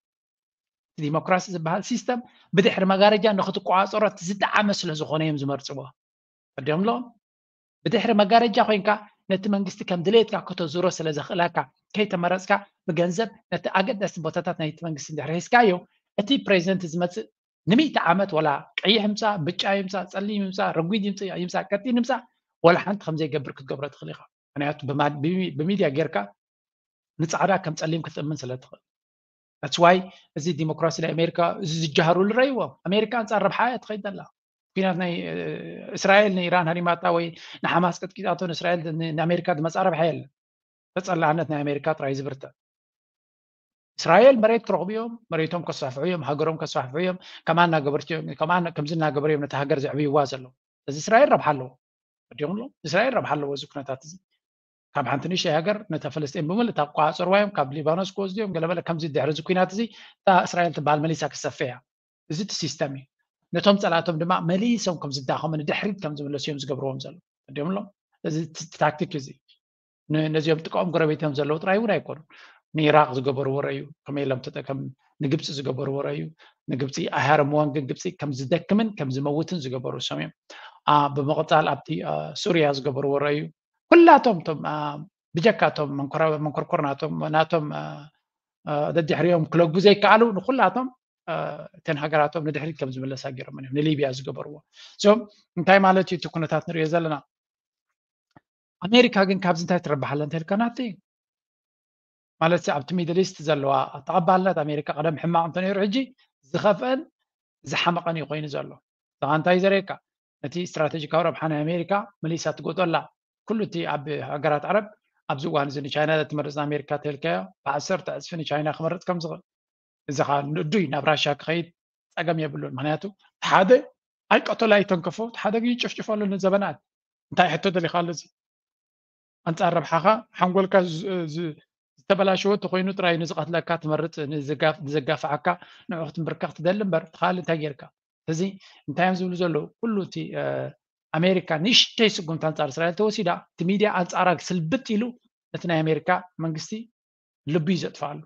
ዲሞክራሲ ዝበሃል ሲስተም ብድሕሪ መጋረጃ ንክትቆፃፀሮ እቲ ዝጠዓመ ስለ ዝኾነ እዮም ዝመርፅዎ። ፈዲዮም ኣለዎም። ብድሕሪ መጋረጃ ኮይንካ ነቲ መንግስቲ ከም ድሌትካ ከተዙሮ ስለ ዘኽእለካ ከይተመረፅካ ብገንዘብ ነቲ ኣገደስቲ ቦታታት ናይቲ መንግስቲ እንድሕር ሒዝካዮ እቲ ፕሬዚደንት ዝመፅእ ንሚእቲ ዓመት ወላ ቀይሕ ይምፃእ ብጫ ይምፃእ ፀሊም ይምፃእ ረጒድ ይምፃእ ይምፃእ ቀጢን ይምፃእ ወላ ሓንቲ ከም ዘይገብር ክትገብሮ ትኽእል ኢኻ። ምክንያቱ ብማ- ብሚ- ብሚድያ ጌርካ ንፃዕዳ ከም ፀሊም ክትእምን ስለ ትኽእል። That's why እዚ ዲሞክራሲ ናይ ኣሜሪካ እዚ ዝጀሃሩሉ ረይዎ ኣሜሪካ ኣንፃር ረብሓ እያ ትኸይድ ዘላ። ኩናት ናይ እ፣ እስራኤል ንኢራን ሃሪማታ ወይ ንሓማስ ቀጥቂጣቶ ንእስራኤል ን- ንኣሜሪካ ዝመፃ ረብሓ የለን። ተፀላእነት ናይ ኣሜሪካ ጥራይ ዝብርተ እስራኤል መሬት ክረኽቡ እዮም፣ መሬቶም ከስፋሕፍሑ እዮም፣ ሃገሮም ከስፋሕፍሑ እዮም። ከማን እናገበርት እዮም ከማን ከምዚ እናገበሩ እዮም ነቲ ሃገር ዘዕብይዋ ዘለዉ። እዚ እስራኤል ረብሓ ኣለዎ። ወዲኹም ኣሎ እስራኤል ረብሓ ኣለዎ እዚ ኩነታት እዚ። ካብ ሓንቲ ንእሽተይ ሃገር ነታ ፈለስጢን ብምልእታ ክቆፃፀርዋ እዮም፣ ካብ ሊባኖስ ክወስዱ እዮም ገለበለ። ከምዚ ድሕሪ እዚ ኩናት እዚ እታ እስራኤል ትበሃል መሊሳ ክሰፍሕ እያ። እዚ እቲ ሲስተም እዩ። ነቶም ፀላእቶም ድማ መሊሶም ከም ዝዳኸሙ ንድሕሪት ከም ዝምለሱ እዮም ዝገብርዎም ዘለዉ። ወዲኹም ኣሎ እዚ ት- ታክቲክ እዚ ን- ነዚኦም ጥቀኦም ጎረቤቶም ዘለዉ ጥራይ እውን ኣይኮኑን። ንኢራቅ ዝገበርዎ ረዩ ከመይ ኢሎም ተጠቀም ንግብፂ ዝገበርዎ ረዩ። ንግብፂ ኣይሃረምዎን፣ ግን ግብፂ ከም ዝደክምን ከም ዝመውትን ዝገበሩ እሶም እዮም። አ፣ ብምቕፃል ኣብቲ አ፣ ሱርያ ዝገበርዎ ረዩ። ኩላቶም ቶም አ፣ ብጀካ ቶም መንኮራ- መንኮርኮር ናቶም ናቶም አ፣ አ፣ ደድሕሪኦም ክለጉ ዘይከኣሉ ንኩላቶም አ፣ እተን ሃገራቶም ንድሕሪት ከም ዝምለሳ ገይሮም እዮም ንሊብያ ዝገበርዎ። So እንታይ ማለት እዩ እቲ ኩነታት ንሪኦ ዘለና? ኣሜሪካ ግን ካብዚ እንታይ ትረብሓለ እንተልካ ናቲ ማለት ኣብቲ ሚድል ኢስት ዘለዋ ተቐባልነት ኣሜሪካ ቀደም ሕማቕ እንተነይሩ ሕጂ ዝኸፍአን ዝሓመቐን እዩ ኮይኑ ዘሎ። እዚኻ እንታይ ዘርእየካ ነቲ ስትራቴጂካዊ ረብሓ ናይ ኣሜሪካ መሊሳ ትጎጠላ። ኩሉ እቲ ኣብ ሃገራት ዓረብ ኣብዚ እዋን እዚ ንቻይና ትመርፅ ንኣሜሪካ ተልካዮ ብዓሰርተ ዕፅፊ ንቻይና ክመርፅ ከም ዝኽእል እዚ ኸዓ ንእዱይ ናብ ራሻ ክኸይድ ፀገም የብሉን። ምክንያቱ ሓደ ኣይቀተሎ ኣይተንከፎ ሓደ ግን ይጭፍጭፈሉ ንዘበናት። እንታይ ሕቶ ደሊኻሉ እዚ ኣንፃር ረብሓኻ ሓንጎልካ ዝ- ዝ- ዝተበላሸወ ተኮይኑ ጥራይ ንዝቐትለካ ትመርፅ ንዝጋ- ንዘጋፍዓካ ንዑ ክትንብርከኽ ትደሊ እምበር ትኻል እንታይ ጌርካ እዚ እንታይ እዮም ዝብሉ ዘለዉ ኩሉ እቲ እ፣ ኣሜሪካ ንእሽተይ ስጉምቲ ኣንፃር እስራኤል ተወሲዳ እቲ ሚድያ ኣንፃራ ስልብጥ ኢሉ ነቲ ናይ ኣሜሪካ መንግስቲ ልቡ እዩ ዘጥፍኣሉ።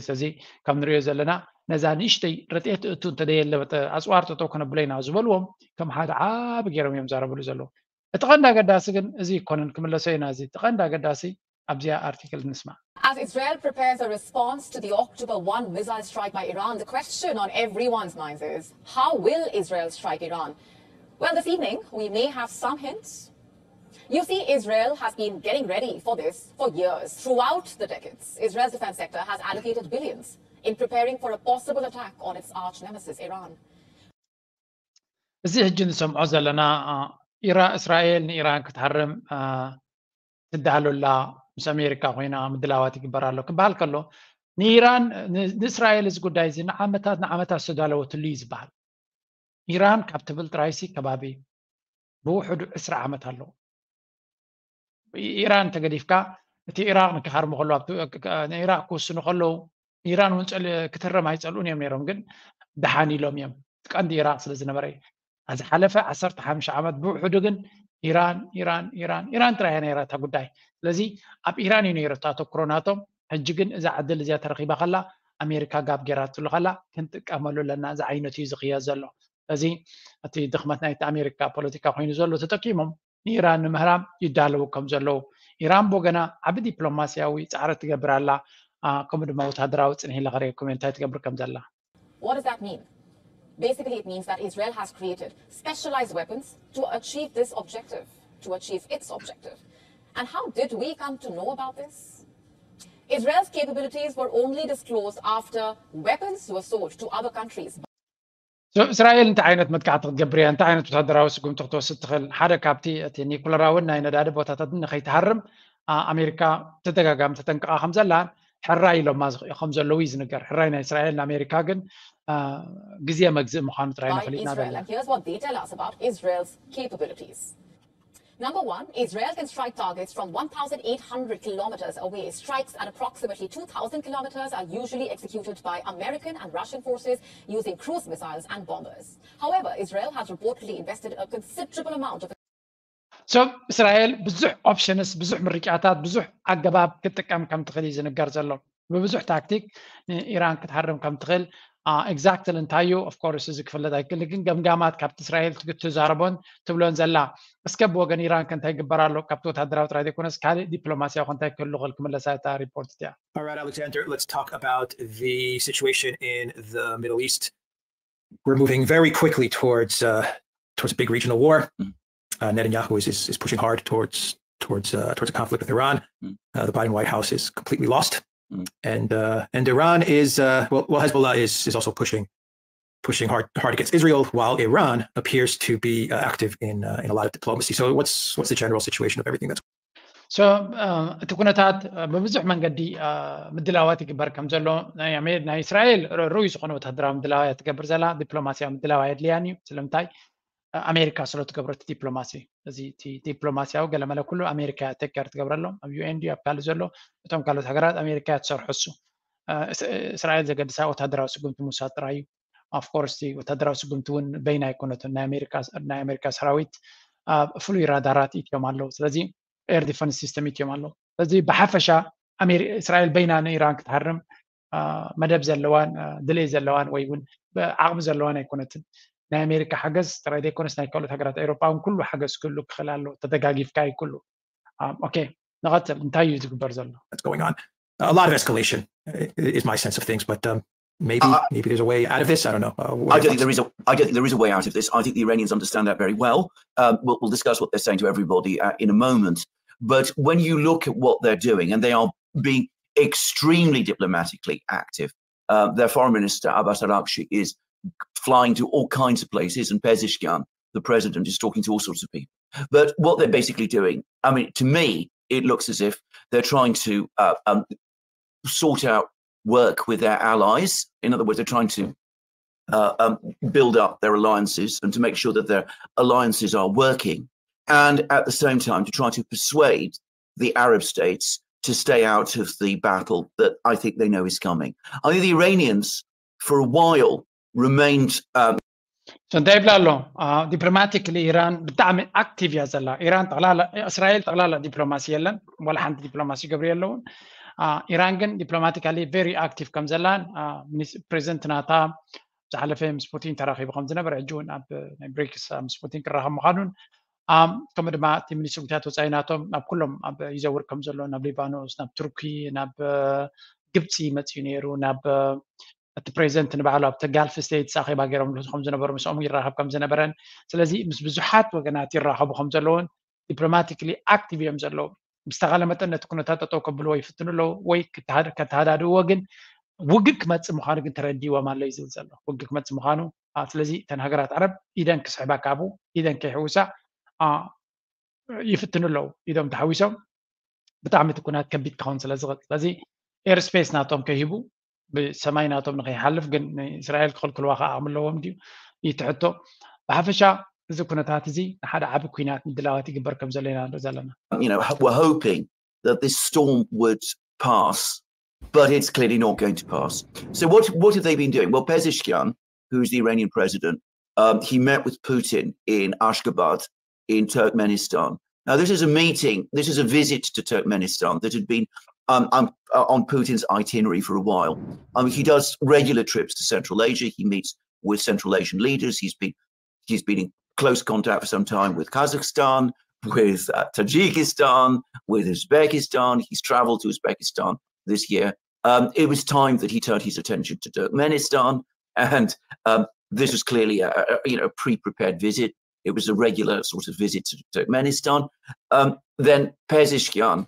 ስለዚ ከም ንሪኦ ዘለና ነዛ ንእሽተይ ረጥየት እቱ እንተደየለ ኣፅዋር ጠጠው ከነብሎ ኢና ዝበልዎም ከም ሓደ ዓቢ ገይሮም እዮም ዛረብሉ ዘለዉ። እቲ ቀንዲ ኣገዳሲ ግን እዚ ይኮነን ክምለሶ ኢና እዚ እቲ ቀንዲ ኣገዳሲ ኣብዚኣ ኣርቲክል ንስማዕ። As Israel prepares a response to the October one missile strike by Iran, the question on everyone's minds is how will Israel strike Iran? Well, this evening, we may have some hints. You see, Israel has been getting ready for this for years. Throughout the decades, Israel's defense sector has allocated billions in preparing for a possible attack on its arch nemesis, Iran. እዚ ሕጂ ንሰምዖ ዘለና አ፣ ኢራ እስራኤል ንኢራን ክትሃርም አ፣ ትዳለላ ምስ ኣሜሪካ ኮይና ምድላዋት ይግበር ኣሎ ክበሃል ከሎ ንኢራን ን- ንእስራኤል እዚ ጉዳይ እዚ ንዓመታት ንዓመታት ዝተዳለወትሉ እዩ ዝበሃል። ኢራን ካብ ትብል ጥራይሲ ከባቢ ብውሕዱ ዕስራ ዓመት ኣለዎ። ኢራን ተገዲፍካ እቲ ኢራቅ ንክሃርሙ ከለዉ ኣብቲ- ንኢራቅ ክውስኑ ከለዉ ኢራን እውን ፀል- ክትህረም ኣይፀልኡን እዮም ነይሮም ግን ደሓን ኢሎም እዮም እቲ ቀንዲ ኢራቅ ስለ ዝነበረ እዩ። ዝሓለፈ ዓሰርተ ሓሙሽተ ዓመት ብውሕዱ ግን ኢራን ኢራን ኢራን ኢራን ጥራይ እያ ነይራ እታ ጉዳይ። ስለዚ ኣብ ኢራን እዩ ነይሩ እቲ ኣተኩሮ ናቶም። ሕጂ ግን እዛ ዕድል እዚኣ ተረኺባ ከላ ኣሜሪካ ጋብ ገይራትሉ ከላ ክንጥቀመሉ ኣለና እዚ ዓይነት እዩ ዝኽየድ ዘሎ። ስለዚ እቲ ድኽመት ናይቲ ኣሜሪካ ፖለቲካ ኮይኑ ዘሎ ተጠቂሞም ንኢራን ንምህራም ይዳለዉ ከም ዘለዉ ኢራን ብወገና ዓቢ ዲፕሎማስያዊ ፃዕሪ ትገብር ኣላ። አ፣ ከምኡ ድማ ወታደራዊ ፅንሒ ኢለ ከርእየኩም እየ እንታይ ትገብር ከም ዘላ። What does that mean? Basically, it means that Israel has created specialized weapons to achieve this objective, to achieve its objective. And how did we come to know about this? Israel's capabilities were only disclosed after weapons were sold to other countries. እስራኤል እንታይ ዓይነት መጥቃዕቲ ክትገብር እያ፣ እንታይ ዓይነት ወታደራዊ ስጉምቲ ክትወስድ ትኽእል? ሓደ ካብቲ እቲ ኒኩለራውን ናይ ነዳዲ ቦታታትን ንኸይትሃርም ኣሜሪካ ተደጋጋሚ ተጠንቀቓ ከም ዘላን ሕራይ ኢሎማ ከም ዘለዉ እዩ ዝንገር። ሕራይ ናይ እስራኤል ንኣሜሪካ ግን ግዜ መግዝእ ምዃኑ ጥራይ ንፍሊጥና ዘለና። Number one, Israel can strike targets from one thousand eight hundred kilometers away. Strikes at approximately two thousand kilometers are usually executed by American and Russian forces using cruise missiles and bombers. However, Israel has reportedly invested a considerable amount of So እስራኤል ብዙሕ ኦፕሽንስ፣ ብዙሕ ምርጫታት፣ ብዙሕ ኣገባብ ክትጥቀም ከም ትኽእል እዩ ዝንገር ዘሎ። ብብዙሕ ታክቲክ ንኢራን ክትሃርም ከም ትኽእል። ኤግዛክትሊ እንታይ እዩ ኦፍኮርስ እዚ ክፍለጥ ኣይክእል፣ ግን ገምጋማት ካብቲ እስራኤል ትዛረቦን ትብሎን ዘላ። እስከ ብወገን ኢራን ከ እንታይ ይግበር ኣሎ? ካብቲ ወታደራዊ ጥራይ ዘይኮነስ ካልእ ዲፕሎማሲያዊ ከ እንታይ ክህሉ ክእል? ክምለሳ እታ ሪፖርት እቲኣ። All right, Alexander, let's talk about the situation in the Middle East. We're moving very quickly towards uh, towards a big regional war. Uh, Netanyahu is, is, is pushing hard towards towards uh, towards a conflict with Iran. Uh, the Biden White House is completely lost, and uh, and Iran is uh, well, well, Hezbollah is is also pushing pushing hard hard against Israel, while Iran appears to be uh, active in uh, in a lot of diplomacy. So what's what's the general situation of everything that's So እቲ ኩነታት ብብዙሕ መንገዲ ምድላዋት ይግበር ከም ዘሎ ናይ እስራኤል ርኡይ ዝኾነ ወታደራዊ ምድላዋ እያ ትገብር ዘላ። ዲፕሎማሲያዊ ምድላዋ የድልያን እዩ። ስለምንታይ? ኣሜሪካ ስለ ትገብሮ እቲ ዲፕሎማሲ፣ እዚ እቲ ዲፕሎማሲያዊ ገለመለ ኩሉ ኣሜሪካ እያ ቴክ ኬር ትገብረሎም። ኣብ ዩ ኤን ድዩ ኣብ ካልእ ዘሎ እቶም ካልኦት ሃገራት ኣሜሪካ እያ ትሰርሖ። እሱ እስራኤል ዘገድሳ ወታደራዊ ስጉምቲ ምውሳድ ጥራይ እዩ። ኦፍኮርስ እቲ ወታደራዊ ስጉምቲ እውን በይና ኣይኮነትን። ናይ ኣሜሪካ ሰራዊት ፍሉይ ራዳራት ኢትዮም ኣለዉ። ስለዚ ኤር ዲፈንስ ሲስተም ኢትዮም ኣለዉ። ስለዚ ብሓፈሻ እስራኤል በይና ንኢራን ክትሃርም መደብ ዘለዋን ድሌት ዘለዋን ወይ እውን ዓቕሚ ዘለዋን ኣይኮነትን። ናይ ኣሜሪካ ሓገዝ ጥራይ ዘይኮነስ ናይ ካልኦት ሃገራት ኤውሮጳ እውን ኩሉ ሓገዝ ክህሉ ክኽእል ኣለዎ። ተደጋጊፍካ እዩ ኩሉ። ኦኬ፣ ንቐጽል። እንታይ እዩ ዝግበር ዘሎ? A lot of escalation is my sense of things, but um, maybe uh, maybe there's a way out of this. I don't know. Uh, I don't think there is a I don't think there is a way out of this. I think the Iranians understand that very well. Um, we'll, we'll discuss what they're saying to everybody uh, in a moment. But when you look at what they're doing, and they are being extremely diplomatically active, uh, their foreign minister Abbas Araghchi is flying to all kinds of places, and Pezeshkian, the president, is talking to all sorts of people. But what they're basically doing, I mean, to me, it looks as if they're trying to uh, um, sort out work with their allies. In other words, they're trying to uh, um, build up their alliances and to make sure that their alliances are working, and at the same time to try to persuade the Arab states to stay out of the battle that I think they know is coming. I think the Iranians, for a while, remained. Um, So እንታይ ይብላ ኣሎ? ዲፕሎማቲክሊ ኢራን ብጣዕሚ ኣክቲቭ እያ ዘላ። ኢራን ጠቕላላ፣ እስራኤል ጠቕላላ ዲፕሎማሲ የለን፣ ዋላ ሓንቲ ዲፕሎማሲ ገብሩ የለውን። ኢራን ግን ዲፕሎማቲካሊ ቨሪ ኣክቲቭ ከም ዘላን ፕሬዚደንት ናታ ዝሓለፈ ምስ ፑቲን ተራኺቡ ከም ዝነበረ፣ ሕጂ እውን ኣብ ናይ ብሪክስ ምስ ፑቲን ክራኸብ ምዃኑን ከምኡ ድማ እቲ ሚኒስትሪ ጉዳያት ወፃኢ ናቶም ናብ ኩሎም ኣብ ይዘውር ከም ዘሎ፣ ናብ ሊባኖስ፣ ናብ ቱርኪ፣ ናብ ግብፂ መፅዩ ነይሩ፣ ናብ እቲ ፕሬዚደንት ንባዕሉ ኣብቲ ጋልፍ ስቴትስ ኣኼባ ገይሮም ከም ዝነበሩ ምስኦም ይራኸብ ከም ዝነበረን፣ ስለዚ ምስ ብዙሓት ወገናት ይራኸቡ ከም ዘለውን ዲፕሎማቲክሊ ኣክቲቭ እዮም ዘለዉ። ብዝተኻለ መጠን ነቲ ኩነታት ጠጠው ከብልዎ ይፍትኑ ኣለዉ ወይ ከተሃዳድእዎ፣ ግን ውግእ ክመፅእ ምዃኑ ግን ተረዲዎም ኣሎ እዩ ዝብል ዘሎ። ውግእ ክመፅእ ምዃኑ። ስለዚ እተን ሃገራት ዓረብ ኢደን ክስሕባ ካብኡ ኢደን ከይሕውሳ ይፍትኑ ኣለዉ። ኢዶም ተሓዊሶም ብጣዕሚ እቲ ኩናት ከቢድ ክኸውን ስለ ዝኽእል፣ ስለዚ ኤርስፔስ ናቶም ከይህቡ ብሰማይ ናቶም ንኸይሓልፍ ግን ንእስራኤል ክኽልክልዋ ከዓ ዓቕሚ ኣለዎም ድዩ? ይትሕቶ። ብሓፈሻ እዚ ኩነታት እዚ ንሓደ ዓቢ ኩናት ምድላዋት ይግበር ከም ዘሎ ኢና ንርኢ ዘለና። You know, we're hoping that this storm would pass, but it's clearly not going to pass. So what what have they been doing? Well, Pezeshkian, who's the Iranian president, um, he met with Putin in Ashgabat in Turkmenistan. Now, this is a meeting, this is a visit to Turkmenistan that had been um, um, uh, on Putin's itinerary for a while. Um, he does regular trips to Central Asia. He meets with Central Asian leaders. He's been he's been in close contact for some time with Kazakhstan, with uh, Tajikistan, with Uzbekistan. He's travelled to Uzbekistan this year. Um, it was time that he turned his attention to Turkmenistan, and um, this was clearly a, a you know a pre-prepared visit. It was a regular sort of visit to Turkmenistan. Um, then Pezeshkian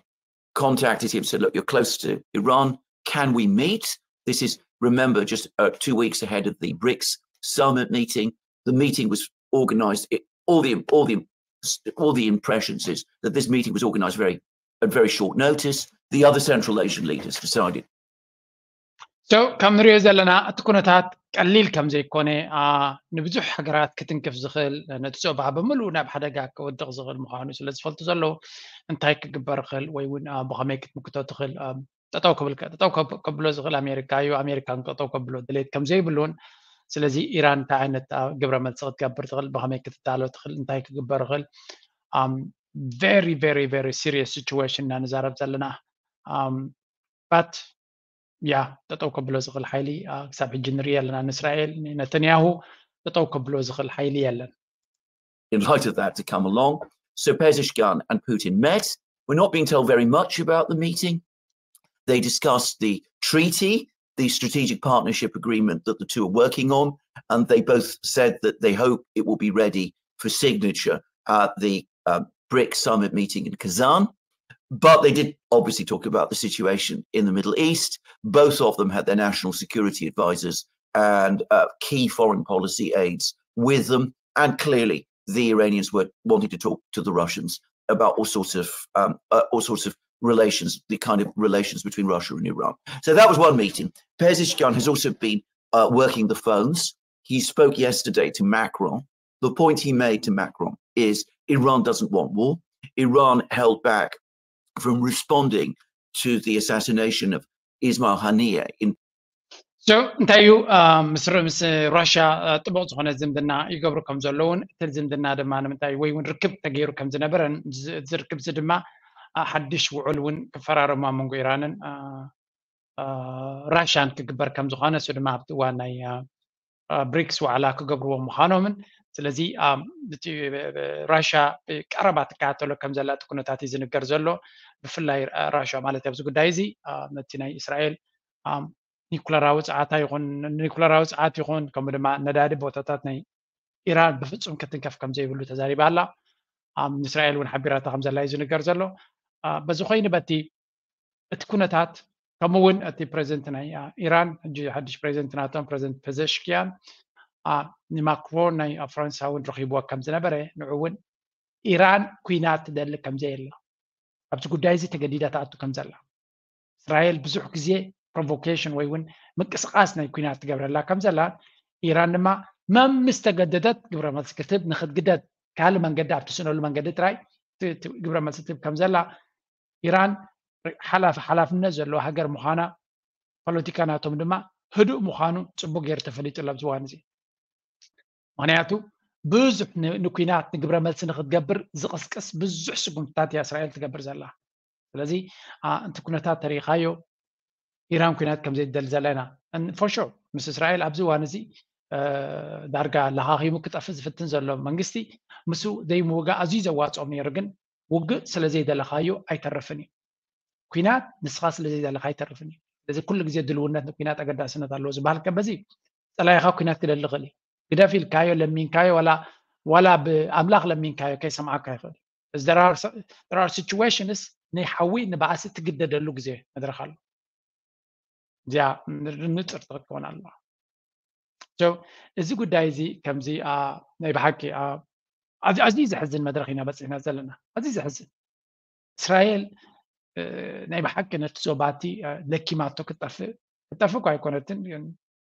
contacted him, said, "Look, you're close to Iran. Can we meet?" This is, remember, just uh, two weeks ahead of the brics summit meeting. The meeting was organized. It, all the all the all the impressions is that this meeting was organized very at very short notice. The other Central Asian leaders decided. So ከም ንሪኦ ዘለና እቲ ኩነታት ቀሊል ከም ዘይኮነ ንብዙሕ ሃገራት ክትንክፍ ዝኽእል፣ ነቲ ዞባ ብምሉእ ናብ ሓደጋ ክወድቕ ዝኽእል ምዃኑ ስለ ዝፈልጡ ዘለዉ እንታይ ክግበር ይኽእል ወይ እውን ብኸመይ ክትምክቶ ትኽእል? ጠጠው ክብል ጠጠው ከብሎ ዝኽእል ኣሜሪካ እዩ። ኣሜሪካ ጠጠው ከብሎ ድሌት ከም ዘይብሉ እውን፣ ስለዚ ኢራን እንታይ ዓይነት ግብረ መልሲ ክትገብር ትኽእል፣ ብኸመይ ክትዳሎ ትኽእል፣ እንታይ ክግበር ይኽእል? Very very very serious situation ኢና ንዛረብ ዘለና። But ያ ጠጠው ከብሎ ዝኽእል ሓይሊ ክሳብ ሕጂ ንርኢ ኣለና። ንእስራኤል ንነተንያሁ ጠጠው ከብሎ ዝኽእል ሓይሊ የለን። Invited that to come along. So Pezeshkian and Putin met. We're not being told very much about the meeting. They discussed the treaty, the strategic partnership agreement that the two are working on, and they both said that they hope it will be ready for signature at the uh, brics summit meeting in Kazan. But they did obviously talk about the situation in the Middle East. Both of them had their national security advisors and uh, key foreign policy aides with them. And clearly, the Iranians were wanting to talk to the Russians about all sorts of um, uh, all sorts of relations, the kind of relations between Russia and Iran. So that was one meeting. Pezeshkian has also been uh, working the phones. He spoke yesterday to Macron. The point he made to Macron is Iran doesn't want war. Iran held back from responding to the assassination of Ismail Haniyeh in So እንታይ እዩ ምስ ምስ ራሽያ ጥቡቕ ዝኾነ ዝምድና ይገብሩ ከም ዘለውን እቲ ዝምድና ድማ ንምንታይ ወይ እውን ርክብ ተገይሩ ከም ዝነበረን እዚ ርክብ እዚ ድማ ሓድሽ ውዕል እውን ክፈራረሙ ኣብ መንጎ ኢራንን ራሽያን ክግበር ከም ዝኾነ እሱ ድማ ኣብቲ እዋን ናይ ብሪክስ ዋዕላ ክገብርዎ ምዃኖምን ስለዚ ራሽያ ብቀረባ ትከታተሎ ከም ዘላ እቲ ኩነታት እዩ ዝንገር ዘሎ። ብፍላይ ራሽያ ማለት ኣብዚ ጉዳይ እዚ ነቲ ናይ እስራኤል ኒኩለራዊ ፀዓታ ይኹን ኒኩለራዊ ፀዓት ይኹን ከምኡ ድማ ነዳዲ ቦታታት ናይ ኢራን ብፍፁም ክትንከፍ ከም ዘይብሉ ተዛሪባ ኣላ። እስራኤል እውን ሓቢራታ ከም ዘላ እዩ ዝንገር ዘሎ። በዚ ኮይኑ በቲ እቲ ኩነታት ከምኡ እውን እቲ ፕሬዚደንት ናይ ኢራን ሕጂ ሓድሽ ፕሬዚደንት ናቶም ፕሬዚደንት ፔዘሽኪያን ንማክሮን ናይ ፈረንሳ እውን ረኺብዎ ከም ዝነበረ ንዑ እውን ኢራን ኩናት ትደሊ ከም ዘየላ ኣብዚ ጉዳይ እዚ ተገዲዳ ትኣቱ ከም ዘላ እስራኤል ብዙሕ ግዜ ፕሮቮኬሽን ወይ እውን ምንቅስቃስ ናይ ኩናት ትገብረላ ከም ዘላ ኢራን ድማ መም ምስ ተገደደት ግብረ መልሲ ክትህብ ንክትግደድ ካልእ መንገዲ ኣብ ትስእነሉ መንገዲ ጥራይ ግብረ መልሲ ትህብ ከም ዘላ ኢራን ሓላፊ ሓላፍነት ዘለዎ ሃገር ምዃና ፖለቲካ ናቶም ድማ ህዱእ ምዃኑ ፅቡቅ ገይሩ ተፈሊጡ ኣሎ ኣብዚ እዋን እዚ። ምክንያቱ ብዙሕ ንኩናት ንግብረ መልሲ ንክትገብር ዝቅስቅስ ብዙሕ ስጉምትታት እያ እስራኤል ትገብር ዘላ። ስለዚ እቲ ኩነታት ተሪኢካዮ ኢራን ኩናት ከም ዘይትደሊ ዘላ ኢና for sure። ምስ እስራኤል ኣብዚ እዋን እዚ ዳርጋ ለኻኺሙ ክጠፍእ ዝፍትን ዘሎ መንግስቲ ምስ ዘይምውጋእ ኣዝዩ ዘዋፅኦም ነይሩ ግን ውግእ ስለ ዘይደለኻዮ ኣይተርፍን እዩ። ኩናት ንስኻ ስለ ዘይደለኻ ኣይተርፍን እዩ። ስለዚ ኩሉ ግዜ ድልውነት ንኩናት ኣገዳስነት ኣለዎ ዝበሃል ከ በዚ ፀላኢኻ ኩናት ክደሊ ይኽእል እዩ። ግደፍ ኢልካዮ ለሚንካዮ ዋላ ዋላ ብኣምላኽ ለሚንካዮ ከይሰምዓካ ይኽእል እዩ። There are situations ናይ ሓዊ ንባእሲ ትግደደሉ ግዜ መድረኽ ኣሎ። እዚኣ ንፅር ትኽከውን ኣለዋ። እዚ ጉዳይ እዚ ከምዚ ናይ ብሓቂ ኣዝዩ ዘሕዝን መድረኽ ኢና በፂሕና ዘለና። ኣዝዩ ዘሕዝን እስራኤል ናይ ብሓቂ ነቲ ዞባቲ ለኪማቶ ክትጠፍእ ክትጠፍእ እኳ ኣይኮነትን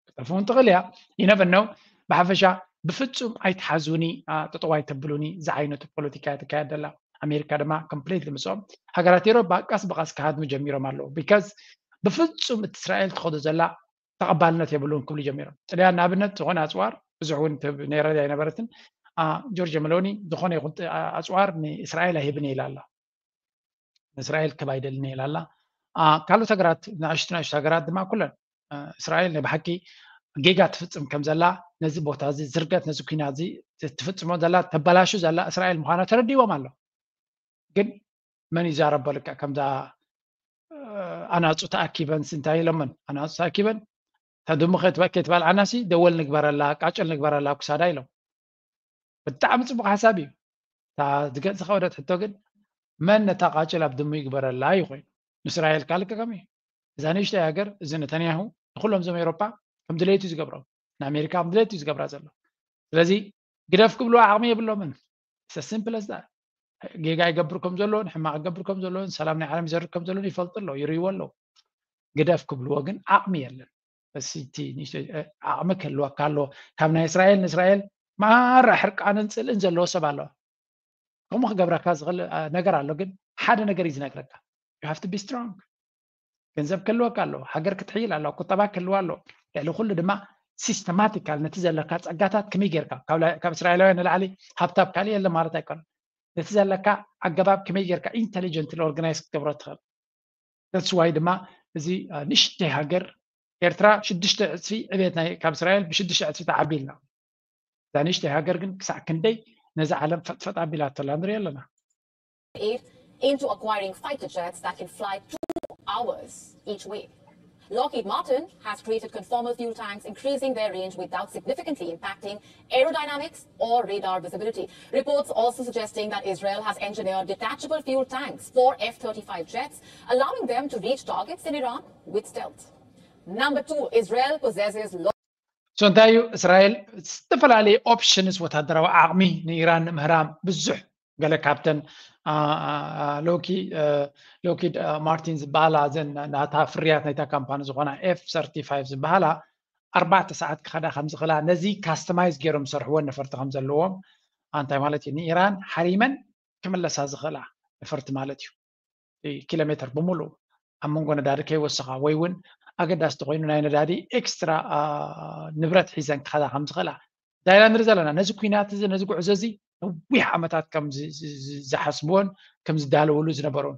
ክትጠፍእ እውን ትኽእል እያ። ይነቨነው ብሓፈሻ ብፍፁም ኣይትሓዙኒ ጠጠው ኣይተብሉኒ ዝዓይነቱ ፖለቲካ እያ ትካየድ ዘላ። ኣሜሪካ ድማ ኮምፕሊትሊ ምስኦም ሃገራት ኤሮፓ ቀስ ብቐስ ክሃድሙ ጀሚሮም ኣለዉ። ቢካዝ ብፍፁም እቲ እስራኤል ትኸዶ ዘላ ተቐባልነት የብሉን ክብሉ ጀሚሮም። ጥልያን ንኣብነት ዝኾነ ኣፅዋር ብዙሕ እውን ትህብ ነይረ ኣይነበረትን። ጆርጅ መሎኒ ዝኾነ ይኹን ኣፅዋር ንእስራኤል ኣይህብን ኢላ ኣላ። ንእስራኤል ክብ ኣይደልን ኢላ ኣላ። ካልኦት ሃገራት ንኣሽቱ ንኣሽቱ ሃገራት ድማ ኩለን እስራኤል ናይ ብሓቂ ጌጋ ትፍፅም ከም ዘላ ነዚ ቦታ እዚ ዝርገት ነዚ ኩናት እዚ ትፍፅሞ ዘላ ተበላሹ ዘላ እስራኤል ምዃና ተረዲዎም ኣሎ። ግን መን ይዛረቦ ልክዕ ከምዛ ኣናፁ ተኣኪበን እንታይ ኢሎምን ኣናፁ ተኣኪበን እታ ድሙ ከይትበልዓናሲ ደወል ንግበረላ ቃጭል ንግበረላ ክሳዳ ኢሎም። ብጣዕሚ ፅቡቅ ሓሳብ እዩ። እታ ዝገፅ ዝኸበደት ሕቶ ግን መን ነታ ቃጭል ኣብ ድሙ ይግበረላ እዩ ኮይኑ። እስራኤል ካልከ ከመይ? እዛ ንእሽተይ ሃገር፣ እዚ ነተንያሁ ንኩሎም ዞም ኤውሮጳ ከም ድሌቱ እዩ ዝገብሮም፣ ንኣሜሪካ ከም ድሌቱ እዩ ዝገብራ ዘሎ። ስለዚ ግደፍ ክብልዎ ዓቕሚ የብሎምን። It's as simple as that። ጌጋ ይገብር ከም ዘሎ፣ ንሕማቕ ይገብር ከም ዘሎ፣ ሰላም ናይ ዓለም ይዘርግ ከም ዘሎ ይፈልጡ ኣለዉ፣ ይርእይዎ ኣለዉ። ግደፍ ክብልዎ ግን ዓቕሚ የለን። እስቲ ንእሽተይ ዓቕሚ ክህልወካ ኣለዎ። ካብ ናይ እስራኤል ንእስራኤል ማራ ሕርቃንን ጽልእን ዘለዎ ሰብ ኣለዋ። ከምኡ ክገብረካ ዝኽእል ነገር ኣሎ፣ ግን ሓደ ነገር እዩ ዝነግረካ። You have to be strong። ገንዘብ ክህልወካ ኣለዎ፣ ሃገር ክትሕይል ኣለዋ፣ ቁጠባ ክህልዋ ኣለዎ። ልዕሊ ኩሉ ድማ ሲስተማቲካል ነቲ ዘለካ ጸጋታት ከመይ ጌርካ ካብ እስራኤላውያን ንላዕሊ ሃብታብ ካልእ የለ ማለት ኣይኮነን። ነቲ ዘለካ ኣገባብ ከመይ ጌርካ ኢንቴሊጀንት ኦርጋናይዝ ክትገብሮ ትኽእል። That's why ድማ እዚ ንእሽተይ ሃገር ኤርትራ ሽዱሽተ ዕፅፊ ዕቤት ናይ ካብ እስራኤል ብሽዱሽተ ዕፅፊ ተዓቢልና። እዛ ንእሽተይ ሃገር ግን ክሳዕ ክንደይ ነዚ ዓለም ፈጥፈጥ ኣቢላቶ ኣላ ንሪኦ ኣለና። Into acquiring fighter jets that can fly two hours each way. Lockheed Martin has created conformal fuel tanks, increasing their range without significantly impacting aerodynamics or radar visibility. Reports also suggesting that Israel has engineered detachable fuel tanks for F thirty-five jets, allowing them to reach targets in Iran with stealth. Number two, Israel possesses so እንታይ እዩ? እስራኤል ዝተፈላለዩ ኦፕሽንስ ወታደራዊ ዓቕሚ ንኢራን ንምህራም ብዙሕ ገለ ካብተን ሎኪድ ማርቲን ዝበሃላ እዘን ናታ ፍርያት ናይታ ካምፓኒ ዝኾና ኤፍ ሰርቲፋይቭ ዝበሃላ ኣርባዕተ ሰዓት ክኸዳ ከም ዝኽእላ ነዚ ካስተማይዝ ገይሮም ዝሰርሕዎን ነፈርቲ ከም ዘለዎም እንታይ ማለት እዩ? ንኢራን ሓሪመን ክምለሳ ዝኽእላ ነፈርቲ ማለት እዩ። ኪሎ ሜትር ብምሉእ ኣብ መንጎ ነዳዲ ከይወሰኻ ወይ እውን ኣገዳሲ ተኮይኑ ናይ ነዳዲ ኤክስትራ ንብረት ሒዘን ክኸዳ ከም ዝኽእላ እንታይ ኢና ንርኢ ዘለና። ነዚ ኩናት እዚ ነዚ ጉዕዞ እዚ ነዊሕ ዓመታት ከም ዝሓስብዎን ከም ዝዳለውሉ ዝነበሩን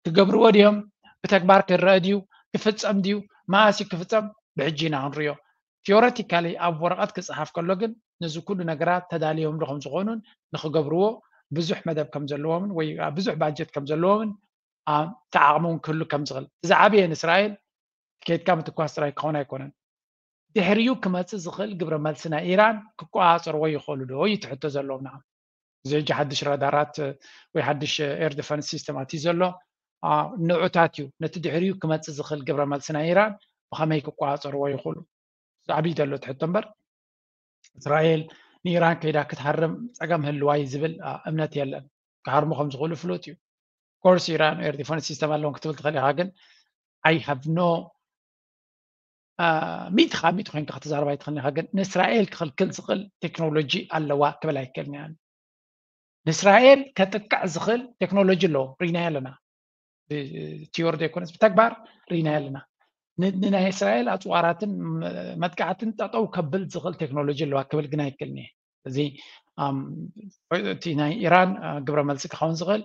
ክገብርዎ ድዮም? ብተግባር ክረአ ድዩ? ክፍፀም ድዩ? መኣስ ክፍፀም? ብሕጂ ኢና ክንሪኦ። ቲዮረቲካሊ ኣብ ወረቐት ክፀሓፍ ከሎ ግን ነዚ ኩሉ ነገራት ተዳልዮም ዶ ከም ዝኾኑን ንክገብርዎ ብዙሕ መደብ ከም ዘለዎምን ወይ ብዙሕ ባጀት ከም ዘለዎምን ተዓቕሚ እውን ክህሉ ከም ዝኽእል። እቲ ዝዓበየ ንእስራኤል ከይድካ ምትኳስ ጥራይ ክኸውን ኣይኮነን። ድሕሪኡ ክመፅእ ዝኽእል ግብረ መልሲ ናይ ኢራን ክቆፃፀርዎ ይኽእሉ ዶ እዩ እቲ ሕቶ ዘለዎም። ንዓ እዚ ሕጂ ሓድሽ ራዳራት ወይ ሓድሽ ኤር ዲፈንስ ሲስተም ኣትዩ ዘሎ ንዑታት እዩ። ነቲ ድሕሪኡ ክመፅእ ዝኽእል ግብረ መልሲ ናይ ኢራን ብኸመይ ክቆፃፀርዎ ይኽእሉ? ዝዓብይ ዘሎ ትሕቶ እምበር እስራኤል ንኢራን ከይዳ ክትሃርም ፀገም ህልዋይ ዝብል እምነት የለን። ክሃርሙ ከም ዝኽእሉ ፍሉጥ እዩ። ኮርስ ኢራን ኤር ዲፈንስ ሲስተም ኣለዎም ክትብል ትኽእል ኢኻ፣ ግን I have no ሚእቲ ካብ ሚእቲ ኮይንካ ክትዛረብ ኣይትኽእልን ኢኻ፣ ግን ንእስራኤል ክኽልክል ዝኽእል ቴክኖሎጂ ኣለዋ ክብል ኣይክእልን እየ። ንእስራኤል ከጥቅዕ ዝኽእል ቴክኖሎጂ ኣለዎ፣ ርኢናዮ ኣለና። ቲዮሪ ዘይኮነስ ብተግባር ርኢናዮ ኣለና። ንናይ እስራኤል ኣፅዋራትን መጥቃዕትን ጠጠው ከብል ዝኽእል ቴክኖሎጂ ኣለዋ ክብል ግን ኣይክእልን እየ። እዚ እቲ ናይ ኢራን ግብረ መልሲ ክኸውን ዝኽእል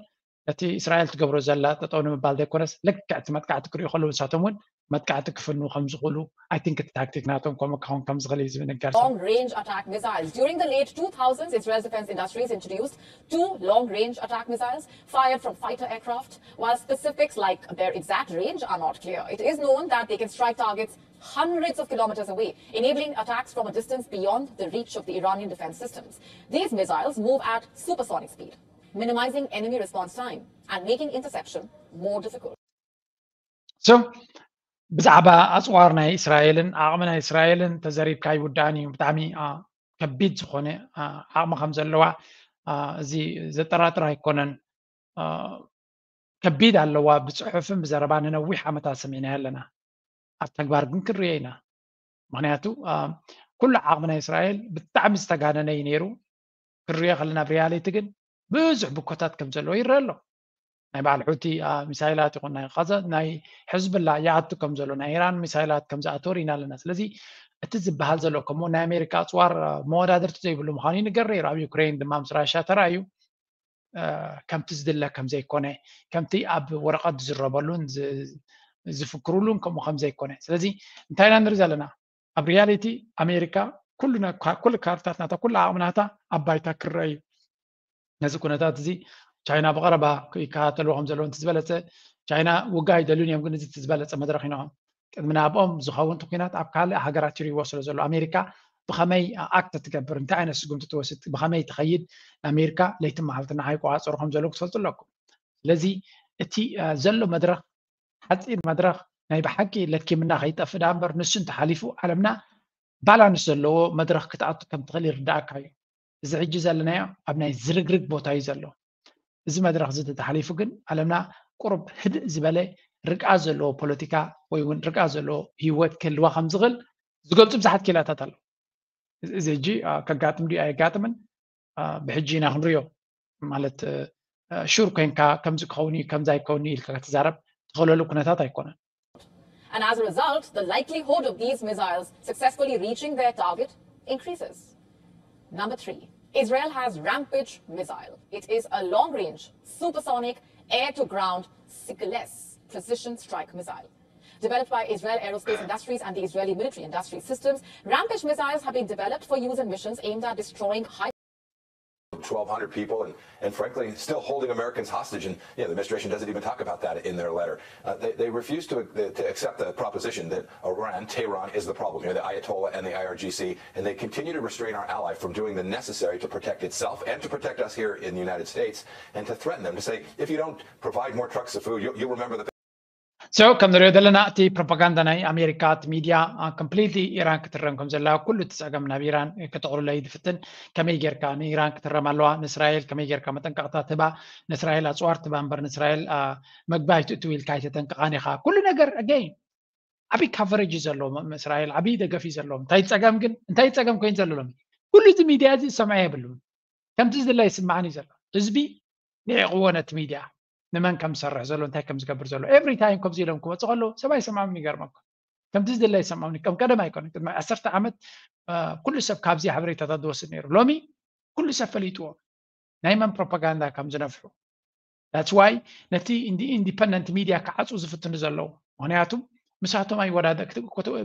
ነቲ እስራኤል ትገብሮ ዘላ ጠጠው ንምባል ዘይኮነስ ልክዕ እቲ መጥቃዕቲ ክሪኡ ከለዉ ንሳቶም እውን መጥቃዕቲ ክፍንዉ ከም ዝኽእሉ I think እቲ ታክቲክ ናቶም ከምኡ ክኸውን ከም ዝኽእል እዩ ዝንገር። Long range attack missiles. During the late two thousands, Israel's defense industries introduced two long range attack missiles fired from fighter aircraft. While specifics like their exact range are not clear, it is known that they can strike targets hundreds of kilometers away, enabling attacks from a distance beyond the reach of the Iranian defense systems. These missiles move at supersonic speed, minimizing enemy response time and making interception more difficult. So ብዛዕባ ኣፅዋር ናይ እስራኤልን ዓቕሚ ናይ እስራኤልን ተዘሪብካ ይውዳእን እዩ። ብጣዕሚ ከቢድ ዝኾነ ዓቕሚ ከም ዘለዋ እዚ ዘጠራጥር ኣይኮነን። ከቢድ ኣለዋ። ብፅሑፍን ብዘረባ ንነዊሕ ዓመታት ሰሚዕናዮ ኣለና። ኣብ ተግባር ግን ክንሪኦ ኢና። ምክንያቱ ኩሉ ዓቕሚ ናይ እስራኤል ብጣዕሚ ዝተጋነነ እዩ ነይሩ። ክንሪኦ ከለና ኣብ ሪያሊቲ ግን ብዙሕ ብኮታት ከም ዘለዎ ይረአ ኣሎ። ናይ በዓል ሑቲ ሚሳይላት ይኹን ናይ ቃዛ ናይ ሕዝብላ ይኣቱ ከም ዘሎ ናይ ኢራን ሚሳይላት ከም ዝኣተወ ርኢና ኣለና። ስለዚ እቲ ዝበሃል ዘሎ ከምኡ ናይ ኣሜሪካ ኣፅዋር መወዳድርቲ ዘይብሉ ምዃኑ ይንገር ነይሩ። ኣብ ዩክሬን ድማ ምስ ራሻ ተራእዩ ከምቲ ዝድለ ከም ዘይኮነ ከምቲ ኣብ ወረቐት ዝዝረበሉን ዝፍክሩሉን ከምኡ ከም ዘይኮነ። ስለዚ እንታይ ኢና ንርኢ ዘለና? ኣብ ሪያሊቲ ኣሜሪካ ኩሉ ኩሉ ካርታት ናታ ኩሉ ዓቕሚ ናታ ኣብ ባይታ ክረአ እዩ። ነዚ ኩነታት እዚ ቻይና ብቐረባ ይከታተልዎ ከም ዘለዉ እንተ ዝበለፀ ቻይና ውጋ ኣይደልዩን እዮም፣ ግን እዚ እቲ ዝበለፀ መድረኽ ይንኦም ቅድሚ ናብኦም ዝኸውን እቲ ኩናት ኣብ ካልእ ሃገራት ይርእይዎ ስለ ዘሎ ኣሜሪካ ብኸመይ ኣክት ትገብር፣ እንታይ ዓይነት ስጉምቲ ትወስድ፣ ብኸመይ ትኸይድ ኣሜሪካ ለይትን መዓልትን ንዓይ ይቆፃፀሩ ከም ዘለዉ ክትፈልጡ ኣለኩም። ስለዚ እቲ ዘሎ መድረኽ ሓፂር መድረኽ ናይ ብሓቂ ለኪምና ከይጠፍእ ዳ እምበር፣ ንሱ እንተሓሊፉ ዓለምና ባላንስ ዘለዎ መድረኽ ክትኣቱ ከም ትኽእል ይርዳእካ እዩ። እዚ ሕጂ ዘለናዮ ኣብ ናይ ዝርግርግ ቦታ እዩ ዘሎ። እዚ መድረኽ እዚ ተተሓሊፉ ግን ዓለምና ቁሩብ ህድእ ዝበለ ርግኣት ዘለዎ ፖለቲካ ወይ እውን ርግኣት ዘለዎ ህይወት ክህልዋ ከም ዝኽእል ዝገልፁ ብዙሓት ኪላታት ኣለዉ። እዚ ሕጂ ከጋጥም ድዩ ኣየጋጥምን ብሕጂ ኢና ክንሪኦ። ማለት ሹር ኮይንካ ከምዚ ክኸውን እዩ ከምዚ ኣይከውን እዩ ኢልካ ክትዛረብ ትኽእለሉ ኩነታት ኣይኮነን። And as a result, the likelihood of these missiles successfully reaching their target increases. Number three, Israel has Rampage missile. It is a long range, supersonic, air to ground, Sikles precision strike missile. Developed by Israel Aerospace Industries and the Israeli military industry systems, Rampage missiles have been developed for use in missions aimed at destroying high twelve hundred people and, and frankly, still holding Americans hostage. And you know, the administration doesn't even talk about that in their letter. Uh, they, they refuse to, to accept the proposition that Iran, Tehran, is the problem. You know, the Ayatollah and the I R G C, and they continue to restrain our ally from doing the necessary to protect itself and to protect us here in the United States, and to threaten them to say, if you don't provide more trucks of food, you'll, you'll remember that. So ከም ንሪኦ ዘለና እቲ ፕሮፓጋንዳ ናይ ኣሜሪካ እቲ ሚድያ ኮምፕሊትሊ ኢራን ክትረም ከም ዘላ ኩሉ እቲ ፀገም ናብ ኢራን ከተቕርሎ እዩ ዝፍትን። ከመይ ጌርካ ንኢራን ክትረም ኣለዋ፣ ንእስራኤል ከመይ ጌርካ መጠንቀቕታ ትባ፣ ንእስራኤል ኣፅዋር ትባ እምበር ንእስራኤል መግቢ ኣይትእትው ኢልካ ኣይተጠንቅቓን ኢኻ። ኩሉ ነገር ኣገይን ዓብዪ ካቨሬጅ እዩ ዘለዎም እስራኤል፣ ዓብዪ ደገፍ እዩ ዘለዎም። እንታይ ፀገም ግን እንታይ ፀገም ኮይኑ ዘለሎም ኩሉ እዚ ሚድያ እዚ ዝሰምዐ የብሉን። ከምቲ ዝድለ ይስምዓን እዩ ዘሎ። ህዝቢ ንዒቕዎ ነቲ ሚድያ ንመን ከም ዝሰርሕ ዘሎ እንታይ ከም ዝገብር ዘሎ ኤቭሪ ታይም ከምዚ ኢሎም ክመፁ ከለዉ ሰብ ኣይሰምዖምን። ይገርመኩም ከምቲ ዝድለ ይሰምዖምን። ከም ቀደም ኣይኮነን። ቅድሚ ዓሰርተ ዓመት ኩሉ ሰብ ካብዚ ሓበሬታታት ዝወስድ ነይሩ። ሎሚ ኩሉ ሰብ ፈሊጥዎ ናይ መን ፕሮፓጋንዳ ከም ዝነፍሑ። That's why ነቲ ኢንዲፐንደንት ሚድያ ክዓፁ ዝፍትኑ ዘለዉ። ምክንያቱ ምሳቶም ኣይወዳደ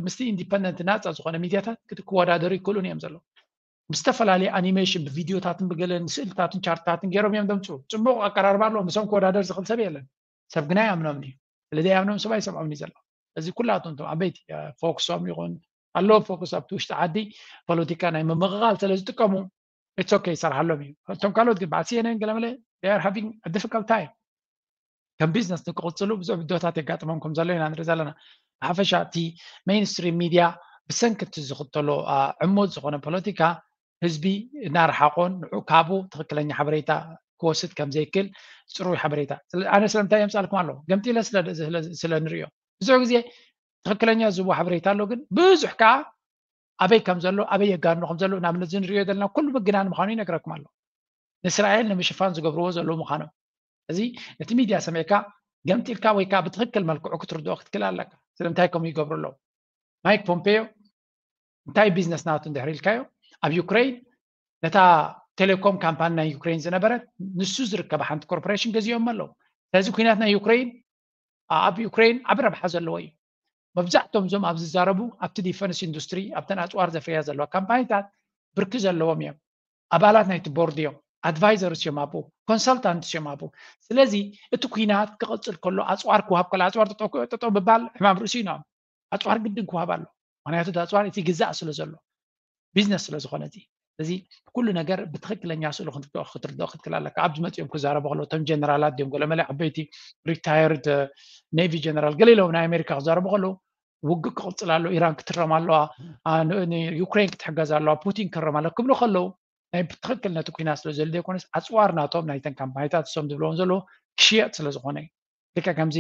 ምስቲ ኢንዲፐንደንት ናፃ ዝኾነ ሚድያታት ክወዳደሩ ይክእሉን እዮም ዘለዉ። ብዝተፈላለየ ኣኒሜሽን ብቪድዮታትን ብገለን ስእልታትን ቻርትታትን ገይሮም እዮም ዘምፅኡ። ፅቡቕ ኣቀራርባ ኣለዎ። ምሶም ክወዳደር ዝኽእል ሰብ የለን። ሰብ ግና ይኣምኖም እዩ። ስለ ዘይኣምኖም ሰብ ኣይሰምዖም እዩ ዘሎ። እዚ ኩላቶም እቶም ዓበይቲ ፎክሶም ይኹን ኣለዎ ፎክስ ኣብቲ ውሽጢ ዓዲ ፖለቲካ ናይ ምምቕቓል ስለ ዝጥቀሙ it's okay ይሰርሓሎም እዩ። እቶም ካልኦት ግን በዓል CNN ገለመለ they are having a difficult time። ከም ቢዝነስ ንክቕፅሉ ብዙሕ ብድሆታት የጋጥሞም ከም ዘሎ ኢና ንርኢ ዘለና። ብሓፈሻ እቲ ሜይንስትሪም ሚድያ ብሰንኪ እቲ ዝኽተሎ ዕሙት ዝኾነ ፖለቲካ ህዝቢ እናረሓቆን ንዑ ካብኡ ትኽክለኛ ሓበሬታ ክወስድ ከም ዘይክእል ፅሩይ ሓበሬታ። ኣነ ስለምንታይ የምፃልኩም ኣለኹ ገምጢለ ስለ ንሪኦ ብዙሕ ግዜ ትኽክለኛ ዝህቦ ሓበሬታ ኣሎ ግን ብዙሕ ከዓ ኣበይ ከም ዘሎ ኣበይ የጋንኑ ከም ዘሎ ንኣብነት እዚ ንሪኦ ዘለና ኩሉ ምግናን ምዃኑ ይነግረኩም ኣሎ። ንእስራኤል ንምሽፋን ዝገብርዎ ዘለዉ ምዃኖም እዚ ነቲ ሚድያ ሰሚዕካ ገምጢልካ ወይ ከዓ ብትኽክል መልክዑ ክትርድኦ ክትክእል ኣለካ። ስለምንታይ ከምኡ ይገብሩ ኣለዉ? ማይክ ፖምፔዮ እንታይ ቢዝነስ ናቱ እንድሕር ኢልካዮ ኣብ ዩክሬን ነታ ቴሌኮም ካምፓኒ ናይ ዩክሬን ዝነበረት ንሱ ዝርከባ ሓንቲ ኮርፖሬሽን ገዚኦም ኣለዉ። ስለዚ ኩናት ናይ ዩክሬን ኣብ ዩክሬን ዓቢ ረብሓ ዘለዎ እዩ። መብዛሕቶም እዞም ኣብ ዝዛረቡ ኣብቲ ዲፈንስ ኢንዱስትሪ ኣብተን ኣፅዋር ዘፍርያ ዘለዋ ካምፓኒታት ብርኪ ዘለዎም እዮም። ኣባላት ናይቲ ቦርድ እዮም። ኣድቫይዘርስ እዮም ኣብኡ፣ ኮንሰልታንትስ እዮም ኣብኡ። ስለዚ እቲ ኩናት ክቕፅል ከሎ ኣፅዋር ክወሃብ ከሎ ኣፅዋር ጠጠው ምባል ሕማም ርእሲ እዩ። ኣፅዋር ግድን ክወሃብ ኣሎ። ምክንያቱ ኣፅዋር እቲ ግዛእ ስለ ዘሎ ቢዝነስ ስለ ዝኾነ እዚ እዚ ኩሉ ነገር ብትኽክለኛ ስእሉ ክትርድኦ ክትክእል ኣለካ። ኣብዚ መፂኦም ክዛረቡ ከለዉ እቶም ጀነራላት ድዮም ገለመለ ዓበይቲ ሪታየርድ ኔቪ ጀነራል ገለ ኢሎም ናይ ኣሜሪካ ክዛረቡ ከለዉ ውግእ ክቕፅል ኣሎ፣ ኢራን ክትረም ኣለዋ፣ ዩክሬን ክትሕገዝ ኣለዋ፣ ፑቲን ክረም ኣለዋ ክብሉ ከለዉ ናይ ብትኽክል ነቲ ኩናት ስለ ዘሉ ዘይኮነስ ኣፅዋር ናቶም ናይተን ካምፓኒታት እሶም ዝብለዎም ዘለዉ ክሽየጥ ስለ ዝኾነ እዩ። ልክዕ ከምዚ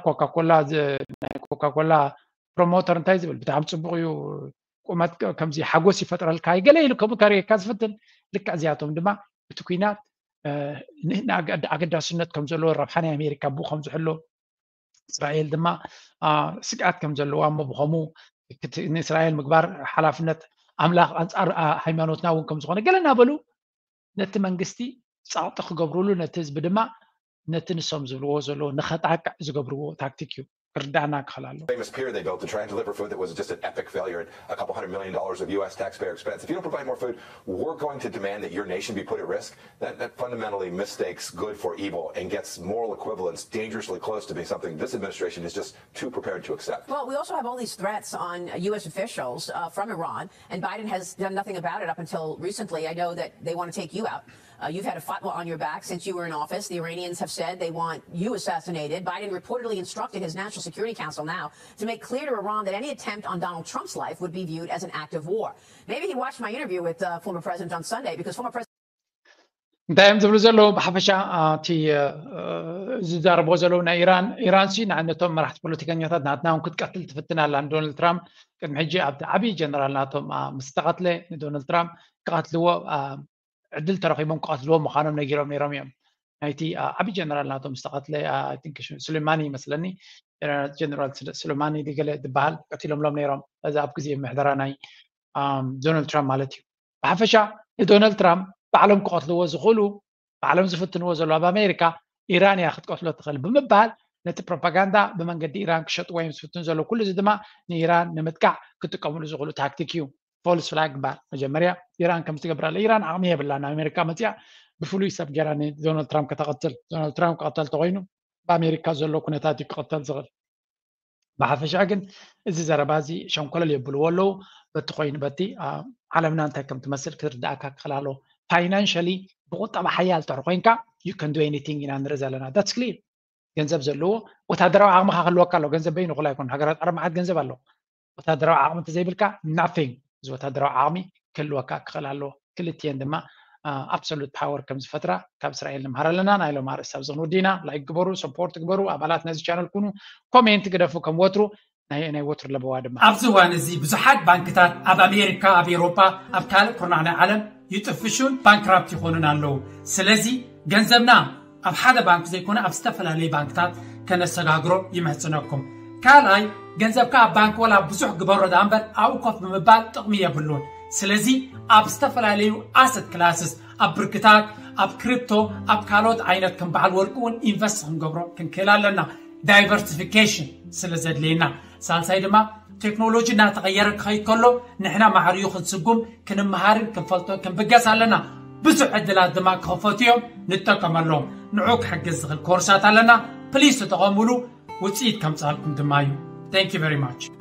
ኮካኮላ ናይ ኮካኮላ ፕሮሞተር እንታይ ዝብል ብጣዕሚ ፅቡቅ እዩ ቁመት ከምዚ ሓጎስ ይፈጥረልካ ገለ ኢሉ ከምኡ ከርእየካ ዝፍትን ልክዕ እዚኣቶም ድማ እቲ ኩናት ኣገዳስነት ከም ዘለዎ ረብሓ ናይ ኣሜሪካ ብኡ ከም ዝሕሎ እስራኤል ድማ ስግኣት ከም ዘለዋ እሞ ብኸምኡ ንእስራኤል ምግባር ሓላፍነት ኣምላኽ ኣንፃር ሃይማኖትና እውን ከም ዝኾነ ገለ እናበሉ ነቲ መንግስቲ ፃቕጢ ክገብርሉ ነቲ ህዝቢ ድማ ነቲ ንሶም ዝብልዎ ዘለዉ ንኸጣቅዕ ዝገብርዎ ታክቲክ እዩ ክርዳእና ክኽእል ኣለዎ። Famous pier they built to try and deliver food that was just an epic failure at a couple hundred million dollars of U S taxpayer expense. If you don't provide more food, we're going to demand that your nation be put at risk. That, that fundamentally mistakes good for evil and gets moral equivalence dangerously close to being something this administration is just too prepared to accept. Well, we also have all these threats on U S officials uh, from Iran, and Biden has done nothing about it up until recently. I know that they want to take you out. Uh, you've had a fatwa on your back since you were in office. The Iranians have said they want you assassinated. Biden reportedly instructed his National Security Council now to make clear to Iran that any attempt on Donald Trump's life would be viewed as an act of war. Maybe he watched my interview with uh, former President on Sunday because former President እንታይ እዮም ዝብሉ ዘለዉ? ብሓፈሻ እቲ ዝዛረቦ ዘለዉ ናይ ኢራን ኢራን ሲ ንዓነቶም መራሕቲ ፖለቲከኛታት ናትና እውን ክትቀትል ትፍትን ኣላ። ንዶናልድ ትራምፕ ቅድሚ ሕጂ ኣብቲ ዓብዪ ጀነራል ናቶም ምስ ተቐትለ ንዶናልድ ትራምፕ ክቐትልዎ ዕድል ተረኺቦም ክቐትልዎ ምዃኖም ነጊሮም ነይሮም እዮም። ናይቲ ዓብዪ ጀነራል ናቶም ዝተቐትለ ሱሌማኒ ይመስለኒ፣ ጀነራል ሱሌማኒ ገለ ዝበሃል ቀቲሎምሎም ነይሮም። እዚ ኣብ ግዜ ምሕደራ ናይ ዶናልድ ትራምፕ ማለት እዩ። ብሓፈሻ ንዶናልድ ትራምፕ ባዕሎም ክቐትልዎ ዝኽእሉ ባዕሎም ዝፍትንዎ ዘለዉ ኣብ ኣሜሪካ ኢራን እያ ክትቀትሎ ትኽእል ብምባል ነቲ ፕሮፓጋንዳ ብመንገዲ ኢራን ክሸጥዎ እዮም ዝፍትኑ ዘለዉ። ኩሉ እዚ ድማ ንኢራን ንምጥቃዕ ክጥቀምሉ ዝኽእሉ ታክቲክ እዩ። ፎልስ ፍላግ ይበሃል። መጀመርያ ኢራን ከም ትገብር ኣለ። ኢራን ዓቕሚ የብላን። ኣሜሪካ መፅያ ብፍሉይ ሰብ ገይራ ንዶናልድ ትራምፕ ከተቐትል። ዶናልድ ትራምፕ ክቐተል ተኮይኑ ብኣሜሪካ ዘሎ ኩነታት እዩ ክቐተል ዝኽእል። ብሓፈሻ ግን እዚ ዘረባ እዚ ሸንኮለል የብልዎ ኣለዉ። በቲ ኮይኑ በቲ ዓለምና እንታይ ከም ትመስል ክትርዳእካ ክኽእል ኣለዎ። ፋይናንሻሊ ብቁጠባ ሓያል ተር ኮይንካ you can do anything ኢና ንርኢ ዘለና። That's clear። ገንዘብ ዘለዎ ወታደራዊ ዓቕምኻ ክህልወካ ኣለዎ። ገንዘብ በይኑ ኩላ ኣይኮን። ሃገራት ዓረብ መዓት ገንዘብ ኣለዎ። ወታደራዊ ዓቕሚ እንተዘይብልካ nothing። እዚ ወታደራዊ ዓቕሚ ክህልወካ ክኽእል ኣለዎ። ክልቲኤን ድማ ኣብሶሉት ፓወር ከም ዝፈጥራ ካብ እስራኤል ንምሃር ኣለና። ናይ ሎም ኣርእስቲ ኣብዚ ክንውዲ ኢና። ላይክ ግበሩ፣ ሰፖርት ግበሩ፣ ኣባላት ነዚ ቻነል ኩኑ፣ ኮሜንት ግደፉ ከም ወትሩ ናይ ናይ ወትሩ ለበዋ ድማ። ኣብዚ እዋን እዚ ብዙሓት ባንክታት ኣብ ኣሜሪካ፣ ኣብ ኤውሮጳ፣ ኣብ ካልእ ኩርናዕ ናይ ዓለም ይጥፍሹን ባንክራፕት ይኾኑን ኣለዉ። ስለዚ ገንዘብና ኣብ ሓደ ባንክ ዘይኮነ ኣብ ዝተፈላለዩ ባንክታት ከነሰጋግሮ ይምህጽነኩም። ካልኣይ ገንዘብካ ኣብ ባንክ ወላ ብዙሕ ግበሮ ደኣ እምበር ኣብኡ ኮፍ ብምባል ጥቕሚ የብሉን። ስለዚ ኣብ ዝተፈላለዩ ኣሰት ክላስስ ኣብ ብርክታት ኣብ ክሪፕቶ ኣብ ካልኦት ዓይነት ከም በዓል ወርቂ እውን ኢንቨስት ክንገብሮ ክንክእል ኣለና። ዳይቨርሲፊኬሽን ስለ ዘድልየና። ሳልሳይ ድማ ቴክኖሎጂ እናተቐየረ ክኸይድ ከሎ ንሕና ማዕርዩ ክንስጉም ክንመሃርን ክንፈልጦን ክንብገስ ኣለና። ብዙሕ ዕድላት ድማ ክኸፈቱ እዮም፣ ንጠቀመሎም። ንዑ ክሕግዝ ዝኽእል ኮርሳት ኣለና። ፕሊስ ተጠቐሙሉ፣ ውፅኢት ከምፅኣልኩም ድማ እዩ። Thank you very much።